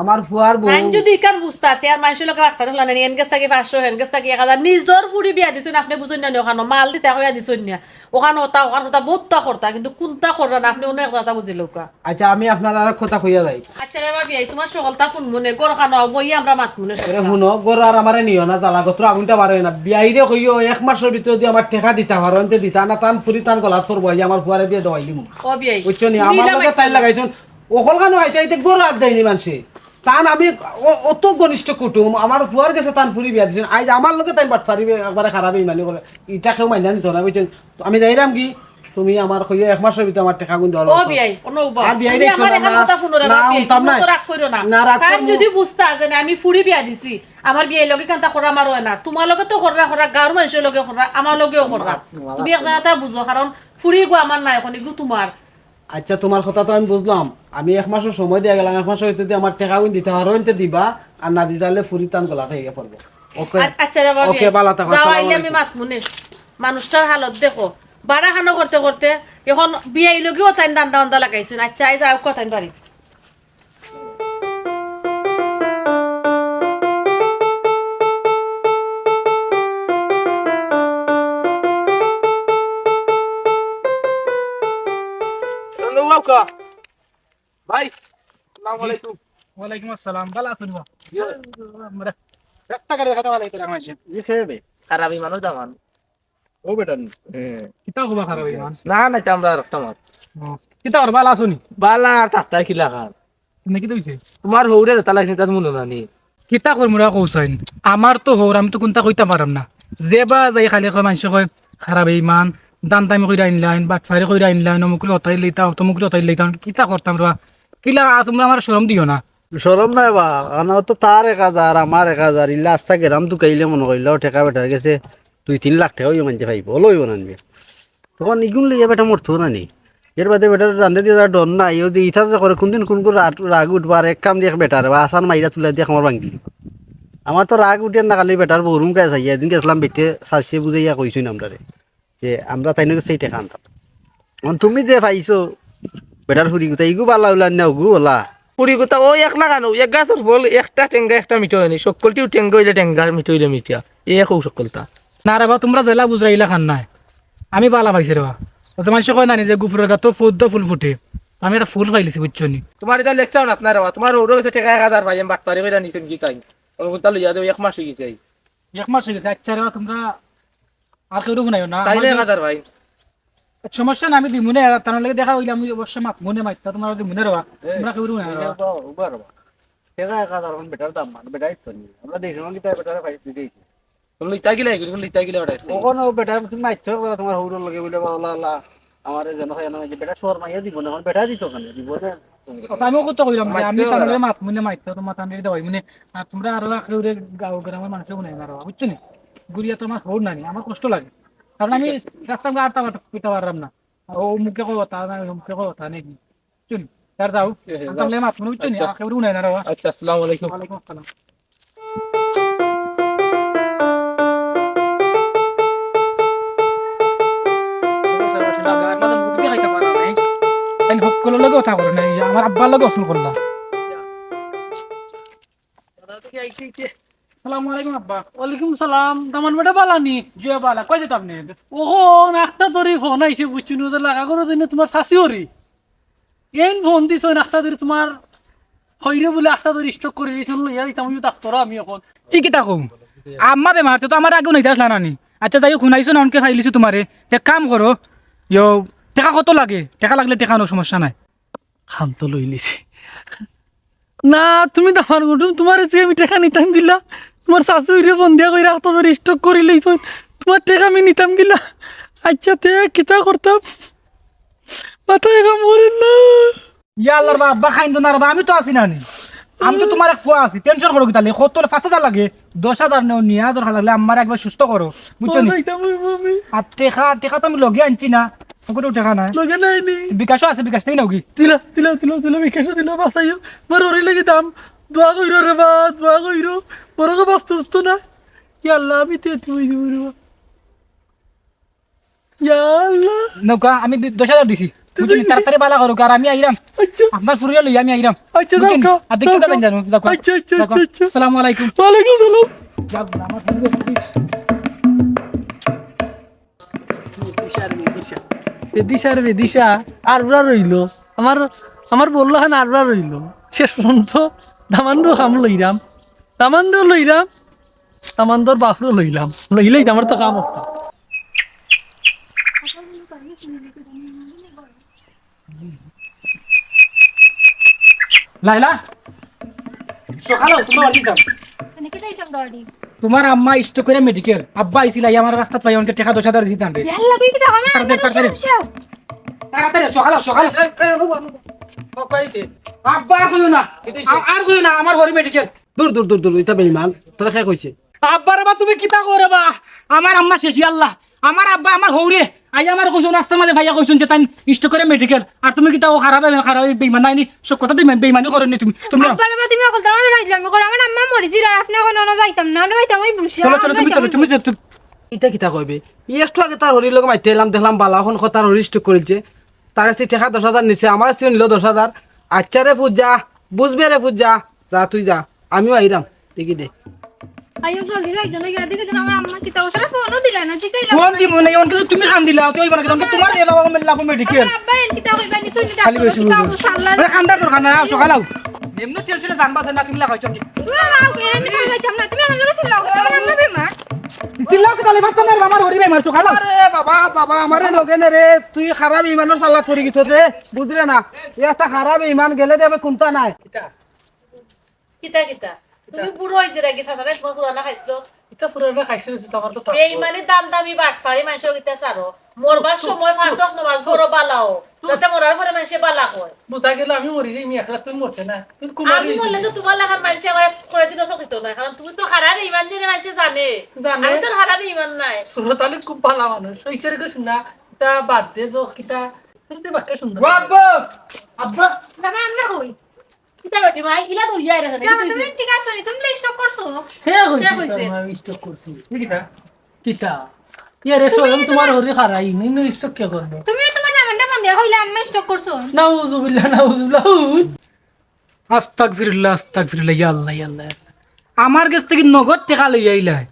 আমার ফুয়ার বউ। তাইন যদি ইখান বুঝতা, তে আর মানষর লগে বাটপারি করলা না নি, এন গেছ থাকি পাঁচশো, হেন গেছ থাকি এক হাজার, নিজর ফুরি বিয়া দিছইন, আপনে বুঝইন না নি, অখানো মাল দিতা কইয়া দিছইন না, অখানো অতা, অখানো অতা, বউততা করতা, কিন্তু কুনতা কররা না, আপনে অন্য এক জাগাত বুঝিলাউক্কা। আচ্ছা, আমি আপনারে আরেক কথা কইয়া যাই। আচ্ছা রে বা বিয়াই, তুমার হকলতা হুনমু নে, ঘরো খানো বইয়া আমরা মাতমু নে সব। আরে হুনো, ঘরো আর আমারে নিও না, জ্বালা গতরো আগুনটা বারয় না। বিয়াইরে কইও, এক মাসর ভিতরে যদি আমার টেকা দিতা পারইন তে দিতা, না তান ফুরি তান গলাত পড়বো, আইয়া আমার ফুয়ারে দিয়া দেওয়াই দিমু। ও বিয়াই, বুঝছো নি? তুমি আমার ইলা লগে মাতমু তাইন না। লাগাইছইন, অখন খানো আইতে আইতে ঘরো আত দেয়নি মানষে। তান আমি অ-, অত ঘনিষ্ঠ কুটুম, আমার ফুয়ার গেছে তান ফুরি বিয়া দিছইন। আইজ আমার লগে তাইন বাটপারি, একবারে খারাপ বেইমানি করে। ইটা কেউ মাইনা নিতো না, বুঝছইন? আমি যাইরাম কি? তুমি আমার কইও এক মাসর ভিতরে আমার টেকা গুন দেওয়ার ও ব্যবস্থা। বিয়াই, অনো উবা। আর বিয়াই তুমি দেখো আমার না, এখান না, কথা হুনো রে না, বাবা, বিয়াই, হুনতাম তুমি নাই। তো রাগ করিও না। না, রাগ তাইন করমু। যদি বুঝতা যে না, আমি ফুরি বিয়া দিছি, আমার বিয়াই লগে কান্তা করা আমার অয় না, তুমার লগে তো কররা, কররা, গাউর মানষর লগে কররা, আমার লগেও কররা। মা-, মা-, তুমি এক জাগাত বুঝো, কারণ ফুরি গু আমার নায়, অখন ইগু তুমার। আচ্ছা, তুমার কথা তো আমি বুঝলাম, আমি এক মাসর সময় দিয়া গেলাম, এক মাসর ভিতরে যদি আমার টেকা গুন দিতা পারইন তে দিবা, আর না দিতা অইলে ফুরি তান গলাত আইয়া পড়বো। ওকে। আ-, আচ্ছা রে বাবা, ওকে, ভালা থাকো, যাও, আসসালামু আইলে আমি আলাইকুম। মাতমু নে। মানুষটার হালত দেখো, বাড়া খানো করতে করতে অখন বিয়াই লগেও তাইন দান্দা বান্দা লাগাইছইন। আচ্ছা, আইজ আউক্কা তাইন বাড়ি। ভাই, আসসালামু আলাইকুম। ওয়ালাইকুম আসসালাম। ভালা আছইন বা? জি। আমরা রাস্তাঘাটে দেখা পাইলে তো রাখা হয়েছে। জি, খারাপ ইমানও দামান। ও বেটা নি। হ্যাঁ। কিতা কবা খারাপ ইমান? না, না, ইতা আমরা আর একটা মাত। ও, কিতা কর, ভালা আছো নি? ভালা আর থাকতায় কিলা খান? তুমি কিতা অইছে? তুমার হউরে যেতা লাগছে, তাত মনো না নি? কিতা করমু রে কও চাইন? আমার তো হউর, আমি তো কুনতা কইতাম পাররাম না। যেবায় যাই খালি কয়, মানষে কয়, খারাপ ইমান, দান্দামি কইরা আনলাইন, বাটপারি কইরা আনলাইন, অমুকরে হতাই লইতা, তমুকরে হতাই লইতা, কিতা করতাম রে বা? কিলা আজ তুমরা আমারে শরম দিও না। শরম নাই বা, কারণ অউ তো তার এক হাজার, আমার এক হাজার, ইলা আস্তা গেরাম তুকাইলে মনো করিলাও, টেকা বেটার গেছে দুই তিন লাখ টেকা অইবো, মানষে পাইবো, অলা অইবো না নি? তখন ইগুন লইয়া বেটা মরতো না নি? এর বাদে বেটার রান্দে দিয়া যার ডর নাই, অউ যে ইতা যে করে, কুনদিন কুন কুন রা-, রাগ উঠবো, আর এক কাম দিয়া এক বেটারে বা আসান মাইরা তুলা দিয়া কামড় ভাঙ্গি দিবো। আমার তো রাগ উঠের না, খালি বেটার বউর মুখে চাইয়া, এদিন গেছিলাম বেটে চাচিয়ে বুঝাইয়া কইছইন আমরারে। যে আমরা তাইন গেছে এই টেকা আনতাম। অখন তুমি যে পাইছো, বেটার ফুরি গুতা, ইগু ভালা অইলা না, অগু অলা। ফুরি গুতা, অউ একলা খানো, এক গাছর ফল, একটা টেংগা, একটা মিঠা অয়নি। সকলটিউ টেংগা অইলে টেংগা, মিঠা অইলে মিঠা। এ কও সকলতা। না রে বা, তুমরা যেলা বুঝরায় ইলা খান নায়। আমি ভালা পাইছি রে বা। অত মানষে কয় না নি যে গুফুরর গাতো পদ্ম ফুল ফুটে। আমি একটা ফুল পাইলিছি, বুঝছো নি? তুমার ইতা lecture না, না রে বা। তুমার হউরর গেছে টেকা এক হাজার পাই, আমি বাটপারি কইরা নিছইন কি তাইন? অমুকতা লইয়া দেও, এক মাস অইগেছে। এক মাস অইগেছে। আচ্ছা রে বা, তুমরা আর কেউরে হুনাইও না। তাইলে আমার এক হাজার ভাই। সমস্যা না, আমি দিমু নে, তার লগে দেখা অইলে আমি অবশ্য মাতমু নে, মাততাম তুমরা দিমু নে রে বা। এই, তুমরা কেউরে হুনাইও না রে বা। এই বা, উবা রে বা। টেকা এক হাজার অখন বেটার দাম, মানে বেটাই তো নি। আমরা দেখি না কিতা বেটারে পাই দিতেই। তুমি লইতা গিলা, এগুলো লইতা গিলা ওটা আছে। অখন অউ বেটায় তুমি মাতছো, তুমার হউরর লগে বলে, বা, আল্লাহ, আল্লাহ, আমারে যেন হয় না, যে বেটা শরমাইয়া দিবো না, অখন বেটা দিতো কেনে? দিবো না। কথা আমিও কত কইলাম যে আমি মাতছো তার লগে ওরা। মাতমু নে, মাততাম তুমরা তার লগে দেওয়াইমু নে। আর তুমরা আরো কেউরে গাউ গ্রামর মানষে হুনাইও না রে বা, বুঝছো নি? ঘুরিয়া তো আমার হউর নানি, আমার কষ্ট লাগে। কারণ আমি ঠিক আছে। রাস্তা ঘাট আর তামার পিতা পারলাম না। আর অউ মুখে কথা না, অউ মুখে কথা নাকি? বুঝছো নি? তার যাও। এ, হে, আমি যাও। তার লগে মাতমু নে, বুঝছো নি? আচ্ছা। আর কেউরে হুনাইও না রে বা। আচ্ছা, আসসালামু আলাইকুম। ওয়ালাইকুম আসসালাম। আমি হক্কলর লগে কথা বলে নাই, আমার আব্বার লগে অসল করলাম। সালামু আলাইকুম আব্বা। ওয়ালাইকুম সালাম। দামান বেটা বালা নি? জি বালা, কই যাইতা আপনে? ওহো, আখতা ধরি ফোন আইছে, বুঝছো নি, ওদের লাগা করে জন্য তোমার শাশি ওরি। এইন ফোন দিছো, আখতা ধরি তোমার হইরে বুলে আখতা ধরি স্ট্রোক করি দিছো, লইয়া দিতাম ওই ডাক্তার আমি এখন। ই কিতা কও? আম্মা বেমার, তে তো আমার আগেও নাইতা আসলা না নি। আচ্ছা, যাই হোক, হুনাইছো না, অনকে খাইলিছো তোমারে। তে কাম করো, ইয়ো, টেকা কত লাগে? টেকা লাগলে টেকা আনো, সমস্যা নাই। খাম তো লইলিছি। না, তুমি দামান বেটা, তোমারে যে আমি টেকা নিতাম গিলা, তোমার শাশি ওইরে ফোন দিয়া কইরা আখতা ধরি স্ট্রোক করি লইছো, তোমার টেকা আমি নিতাম গিলা। আচ্ছা, তে কিতা করতাম? মাথায় কাম করে না। ইয়া আল্লাহর বা, আব্বা খাইন তো না রে বা, আমি তো আছি না নি। আমি তো তোমার এক ফুয়া আছি, টেনশন করো কিতা লাগি? কত পাঁচ হাজার লাগে, দশ হাজার নেও, নিয়া দরকার লাগলে আমারে একবার সুস্থ করো, বুঝছো নি? যাইতাম ওই আমি। আর টেকা, টেকা তো আমি লগে আনছি না, পকেটেও টেকা নাই। লগে নাই নি। বিকাশও আছে, বিকাশ নেই নাকি? দিলা, দিলা, দিলা, দিলা, বিকাশও দিলা, বাঁচাইও। আমার ওরে লাগি দাম, দোয়া কইরো রে বা, দোয়া কইরো। বড় তো বাঁচতে হতো না। ইয়া আল্লাহ, আমি তো এতিম হই যাবো রে বা। ইয়া আল্লাহ। নৌকা, আমি বি-, দশ হাজার দিছি। বুঝলি? তাড়াতাড়ি বালা করুক, আর আমি আইরাম। আচ্ছা। আপনার ফুরিয়া লই আমি আইরাম। আচ্ছা, বুঝছেন? যাও কা, আর দেখতে যাও কা। জানো, যাও কা। আচ্ছা, আচ্ছা, যাও কা। আচ্ছা, আচ্ছা। আসসালামু আলাইকুম। ওয়ালাইকুম সালাম। যাও, আমার ফুরিয়া। বিদিশা রে বিদিশা। বিদিশা রে বিদিশা। আর উড়া রইলো। আমার, আমার বললো খান আর উড়া রইলো। শেষ পর্যন্ত দামান্দও খাম লইরাম। দামান্দও লইরাম। দামান্দর বাফরও লইলাম। লইলেই তো আমার তো কাম একটা। লাইলা, সকালে তোমার বাড়ি যাইতাম। মানে কি যাইতাম বাড়ি? তোমার আম্মা স্ট্রোক করে মেডিকেল। আব্বা আইছিল, আইয়া আমার রাস্তাত পাই, অনকে টেকা দশ হাজার দিছি তানরে। ইয়াল্লা, তুই কি তা আমার তাড়াতাড়ি, আম্মার তাড়াতাড়ি। সমস্যা? তাড়াতাড়ি, সকালে, সকালে। এ, এ, অনু, অনু। ও, কই কে? আব্বা, আর কইও না। কি দিছে? আ-, আর কইও না, আমার হরি মেডিকেল। দূর, দূর, দূর, দূর, ইতা বেইমান। তোরে কে কইছে? আব্বা রে বা, তুমি কিতা কও রে বা? আমার আম্মা শেষি আল্লাহ। আমার আব্বা আমার হৌরে আইয়া আমার কইছইন, রাস্তার মাঝে পাইয়া কইছইন যে তাইন স্ট্রোক করে মেডিকেল। আর তুমি কিতা ও খারাপ, খারাপ বেইমান নায় নি? সব কথা বেইমান, বেইমানি করো নি তুমি। তুমি আব্বা রে বা, তুমি অকল তার মাঝে পাইছিলাম, আমি কই, আমার আম্মা মরি যিলা, আর আপনে এখন অনো যাইতাম না, অনো যাইতাম ওই বুলছি। চলো, চলো, তুমি চলো, তুমি চলো। ই একটু আগে তার হরির লগে মাইতে এলাম, দেখলাম বালা অখন কথা, হরি স্ট্রোক করিলছে। তার কাছে টেকা দশ হাজার নিছে, আমার কাছেও নিল দশ হাজার। আচ্ছা রে ফুত, যা, বুঝবে রে ফুত, যা, যা তুই যা, আমিও আইরাম, দেখি দে। আইও জলদি যাই, জন্য গিয়া দেখি যেন আমার আম্মা কিতা অবস্থা, ফোনও দিলা না, জিকাইলাম ফোন না। দিমু না, এমন কিন্তু তুমি কান দিলা, তুই মানে তোমার এলা বাবা মেলা লাগো মেডিকেল। আমার আব্বা এন কিতা কইবা নি, শুনি খালি ডাক্তার বেশি কিতা বুঝো। অবস্থা, আল্লাহ। আরে কান্দার দরকার না, সকাল আও। এমনি টেনশনে জান বাঁচে না, তুমি লাগাইছো কি? তোরা লাও, এরা আমি খাওয়া যাইতাম না, তুমি আমার লগে চিল্লাও, আমার আম্মা বেমার। চিল্লাও কি তাহলে, বাচ্চা মেয়ের বাবার হরি বেমার, সকাল আও। আরে বাবা, বাবা, আমারে লগে নে রে, তুই খারাপ ইমানর সাল্লাত পড়ি গেছস রে, বুঝরে না? এই একটা খারাপ ইমান গেলে দেবে কুন্তা নাই। কিতা কিতা? তুমি বুড়া অইছো নাকি? সাসারে তোমার পুরানা খাইছিল? ইতা পুরানা খাইছিল, আমার তো থাকতো। বেইমানি, দাম দামি, বাটপারি, মানষর কিতা ছাড়ো। মরবার সময় পাঁচ ওয়াক্ত নামাজ পড়ো, বালাও। যাতে মরার পরে মানষে বালা কয়। বুঝা গেল আমি মরি যাই, আমি একলা, তুমি মরতে না। তুমি কুমারী আমি মরলে তো তোমার লাখান মানষে আমার করে দিন চকিত না, কারণ তুমি তো খারাপ ইমান দিয়ে মানষে জানে। জানে। আমি তো খারাপ ইমান নাই। সুরত আলী খুব ভালা মানুষ, ওই ছেলেকে শুনা, তা বাদ দে, যো কিতা, তুমি তো বাক্কা সুন্দর। ও আব্বা! আব্বা! না, না, না, হই। কিতা বেটি মাই, ইলা দৌড়িয়া আইরা কেনে? কেন, কিতা তুমি হইছে? ঠিক আছো নি? তুমি তো স্ট্রোক করছো। হে কইছে, হে কইছে? আমি স্ট্রোক করছি। কিতা? কিতা? ইয়া রে, তুমি সোজা তো তোমার তোমার হরি খারাই, নি, নি স্ট্রোক কে করলো? তুমি তো তোমার জামাইরে ফোন দিয়া কইলা, "আম্মা স্ট্রোক করছো।" নাউজুবিল্লাহ, নাউজুবিল্লাহ। আস্তাগফিরুল্লাহ, আস্তাগফিরুল্লাহ, ইয়া আল্লাহ, ইয়া আল্লাহ। আমার গেছ থাকি নগদ টেকা লইয়া আইলায়।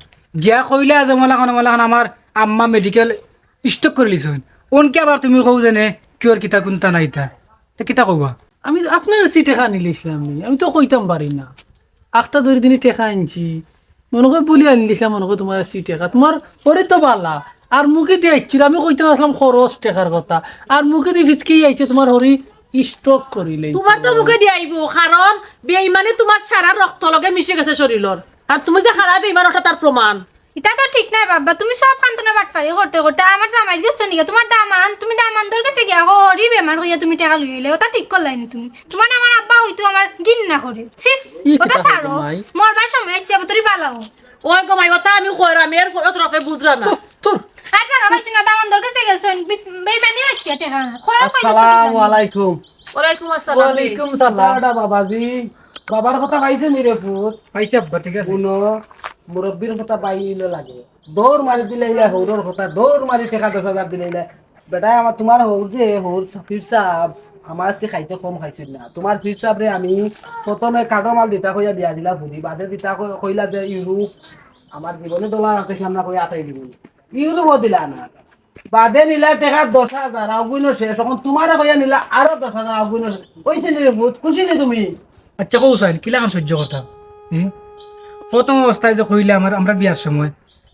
গিয়া কইলা যে, "মৌলা খান, মৌলা খান, আমার আম্মা মেডিকেল স্ট্রোক করিলিছইন।" অনকে আবার তুমি কও যে নে, কিওর কিতা কুন্তা নাইতা। তে কিতা কইবা? আমি আপনার কাছে টেকা নিলিছিলাম নি, আমি তো কইতাম পারি না। আখতা ধরি দিনে টেকা আনছি, মনো কয় বুলি আনিলিছিলাম, মনো কয় তোমার কাছে টেকা। তোমার হরি তো বালা, আর মুখেদি আইছিল, আমি কইতাম আছলাম খরচ টেকার কথা, আর মুখেদি ফিসকি আইছে তোমার হরি স্ট্রোক করিলে। তোমার তো মুখেদি আইবো, কারণ বেইমানি তোমার সারা রক্ত লগে মিশে গেছে শরীরর। আর তুমি যে খারাপ বেইমান, ওটা তার প্রমাণ। ইতা তো ঠিক নায় বাবা, তুমি সব খানতনে বাটপারি করতে করতে আমার জামাইর গেছ নিগা, তোমার দামান, তুমি দামান্দর গেছে গিয়া হরি বেমার কইয়া তুমি টেকা লইলে, ওটা ঠিক করলায় নি তুমি। তোমার আমার আব্বা হয়তো আমার ঘিন্না করে। ছিস, ই ওটা কিতা ছাড়ো। কইবো মাই? মরবার সময় ইচ্ছা মতোই বালাও। ওই গো মাই, ওটা আমি কইরাম, এর ফলে তোর বাপে বুঝরা না। তোর, তোর। আর টাকা পাইছি না, দামান্দর গেছে গেছইন, বে-, বেইমানি হচ্ছে টেকা। খরচ হইলো তো আসসালামু বেইমানি। আলাইকুম। ওয়ালাইকুম আসসালাম। ওয়ালাইকুম সালাম। দাদা বাবাজি, বাবার কথা পাইছো নি রে পুত? পাইছি আব্বা, ঠিক আছে। হুনো, মুরব্বির কথা পাইলে লাগে। দৌড় মারি দিলে ইলা হৌরর কথা, দৌড় মারি টেকা দশ হাজার দিলে ইলা। বেটা, আমার, তুমার হউর যে, হউর পীর সাব, আমার আস্তে খাইতে কম খাইছইন না। তুমার পীর সাবরে আমি প্রথমে কাঁচা মাল দিতা কইয়া বিয়া দিলা ফুরি, বাদে দিতা কই-, কইলা যে ইউরোপ, আমার জীবনে ডলার আনতে সামনা কইয়া আতাই দিব। ইউরোপও দিলা না। বাদে নিলা টেকা দশ হাজার, আগুইনো শেষ। অখন তুমারে কইয়া নিলা আরো দশ হাজার, আগুইনো শেষ। কইছি নি রে পুত, খুশি নি তুমি? আচ্ছা, কও চাইন, কিলাখান সহ্য করতাম? হুম? প্রথম অবস্থায় যে কইলা আমার, আমরা বিয়ার সময়,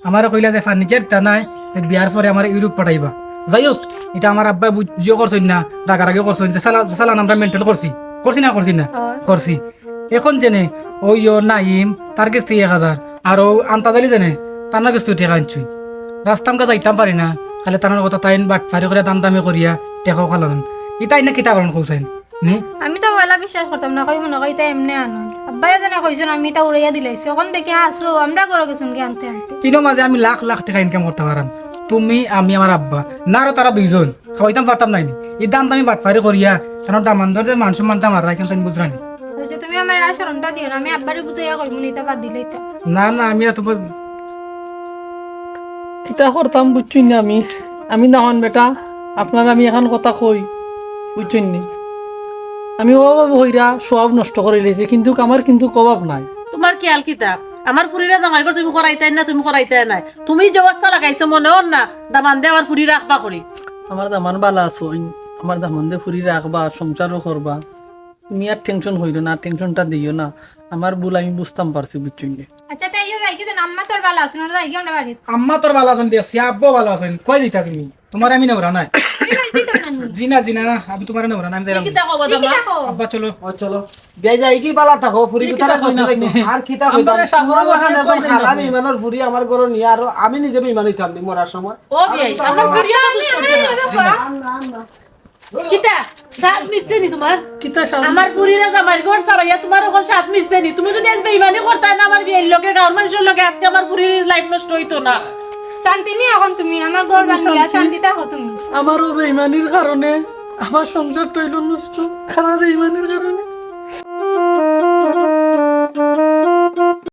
আমারে কইলা যে ফার্নিচার তা নাই, তে বিয়ার পরে আমারে ইউরোপ পাঠাইবা। যাই হোক, ইটা আমার আব্বায় বুঝিও করছইন না, রাগারাগি করছইন, যে চালা-, চালান আমরা মেইনটেইন করছি। করছি না, করছি না? অয়। করছি। অখন যেনে, ওই ও নাইম, তার গেছ থাকি এক হাজার, আর ও আন্তাজ আলী যেনে, তান গেছ থাকি টেকা আনছইন। রাস্তা আমকা যাইতাম পারি না, খালি তান কথা তাইন বাটফারি করিয়া দান্দামি করিয়া টেকা খালান। ইতা ইনা কিতা করইন কও চাইন? নি? আমি তো পয়লা বিশ্বাস করতাম না, কই মনো কই ইতা এমনে আনইন। আব্বায় যেনে কইছইন, আমি ইতা উড়াইয়া দিলাইছি। অখন দেখি হাছাউ, আমরা ঘরো গেছইন গি আনতে আনতে। ইনো মাঝে আমি লাখ লাখ টেকা ইনকাম করতাম পাররাম। তুমি, আমি, আমার আব্বা, না আরো তারা দুইজন, খাওয়াইতাম পারতাম নায় নি। ই দান্দামি বাটফারি করিয়া, তান দামান্দর যে মান সম্মান তা মাররা, ইখান তাইন বুঝরা নি। অইছে, তুমি আমারে আর শরমটা দিও না, আমি আব্বারে বুঝাইয়া কইমু নি, ইতা বাদ দিলে ইতা। না, না, আমি আর তোমার কিতা করতাম বুঝছইন না আমি। আমি না হন বেটা, আপনারে আমি এখান কথা কই, বুঝছইন নি? আমি অভাব হইরা সব নষ্ট করিলাইছি, কিন্তু আমার কিন্তু অভাব নাই। তোমার খিয়াল কিতা? আমার ফুরিরে জামাই ঘর তুমি করাইতায় না, তুমি করাইতায় নায়। তুমি যে অবস্থা লাগাইছো মনে অর না, দামান্দে আমার ফুরি রাখবা করি। আমার দামান বালা আছইন, আমার দামান্দে ফুরি রাখবা, সংসারও করবা। তুমি আর টেনশন করিও না, টেনশনটা দিও না। আমার ভুল আমি বুঝতাম পারছি, বুঝছইন নি? আচ্ছা, তাই ইয়ে যাই কি জানো, আম্মা তোর বালা আছইন, ওরা যাই কি আমরা বাড়িত? আম্মা তোর বালা আছইন দেখছি, আব্বাও বালা আছইন, কই যাইতা তুমি? তোমারে আমি নেওরা নায়। তুমি বাড়িত যাইতাম না নি? জি না, জি না, আমি তোমারে নেওরা নায়, আমি যাইরাম। কিতা কও গো, তুমি দামান? কিতা কও? আব্বা, চলো। ও, চলো। বিয়াই যাই কি বালা থাকো, ফুরি কিতা কিতা কই না কই না। আপনি? আর কিতা কইতাম? আমরারে সাগর তোমার বাগানে বাগানে একদম কই না খারাপ আপনি? ইমানর ফুরি আমার ঘরো নিয়া আরো আমি নিজে বেইমান অইতাম নি মরার সময়। ও বিয়াই, আমার ফুরিয়ে তো দুষ করছে না। না, না, না। কিতা? সাধ মিটছে নি তোমার? কিতা সাধ? আমার ফুরিরে জামাইর ঘর ছাড়াইয়া তোমার অখন সাধ মিটছে নি? তুমি যদি আজ বেইমানি করতায় না আমার বিয়াইর লগে, গাঁওর মানষর লগে, আজকে আমার ফুরির লাইফ নষ্ট অইতো না। শান্তি নি অখন তুমি, আমার ঘর ভাঙ্গিয়া শান্তি। শান্তি থাকো তুমি। আমারও বেইমানির কারণে আমার সংসার তৈল নষ্ট, খারাপ বেইমানির কারণে।